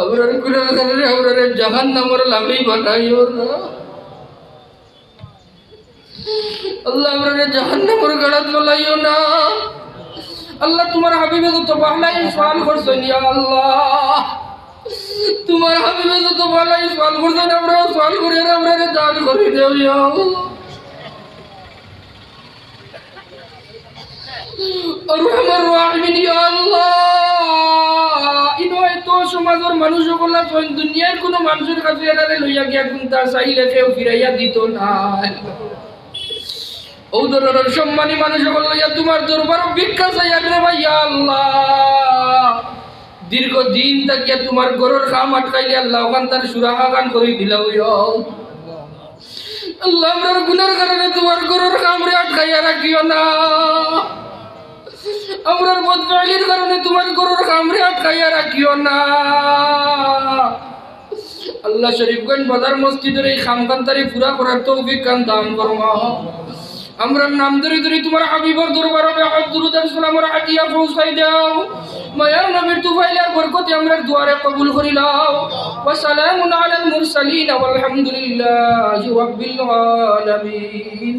আমরার গুনার কারণে আমরারে জাহান্নামর লাকড়ি বানাইও না। আল্লাহ, আমরারে জাহান্নামর গাড়াত ফালাইও না। আল্লাহ, তুমার হাবিবে যত বালাই সওয়াল করছইন, ইয়া আল্লাহ, তুমার হাবিবে যত বালাই সওয়াল করছইন, আমরাও সওয়াল করি, আর আমরারে দান করি দেও, ইয়া আল্লাহ। আরহামার রাহিমিন, ইয়া আল্লাহ, ইনো এত সমাজর মানুষ অকল আছইন, দুনিয়ার কুনু মানষর কাছে এরারে লইয়া গিয়া কুন্তা চাইলে কেউ ফিরাইয়া দিত না। অউ ধরনর সম্মানী মানুষ অকল লইয়া তুমার দরবারো ভিক্ষা চাইয়ার রে ভাই, ইয়া আল্লাহ। দীর্ঘ দিন থাকিয়া তুমার ঘরর কাম আটকাইলে আল্লাহ, অখানতার সুরাহা খান করি দিলাও। আল্লাহ, আমরার গুনার কারণে তুমার ঘরর কামরে আটকাইয়া রাখিও না। আমরার বদফেলির কারণে তুমার ঘরর কামরে আটকাইয়া রাখিও না। আল্লাহ, শরীফগঞ্জ বাজার মসজিদর এই কাম খানতারে পুরা করার তৌফিক খান দান ফরমাও। আমরার নাম ধরি ধরি তুমার হাবিবর দরবারো বেহেশত দুরুদ আর সালামর হাদিয়া পৌঁছাই দেও। মায়ার নবীর তুফাইল আর বরকতে আমরার দোয়ারে কবুল করি লও। ওয়া সালামুন আলাল মুরসালিন ওয়াল হামদুলিল্লাহি রাব্বিল আলামিন।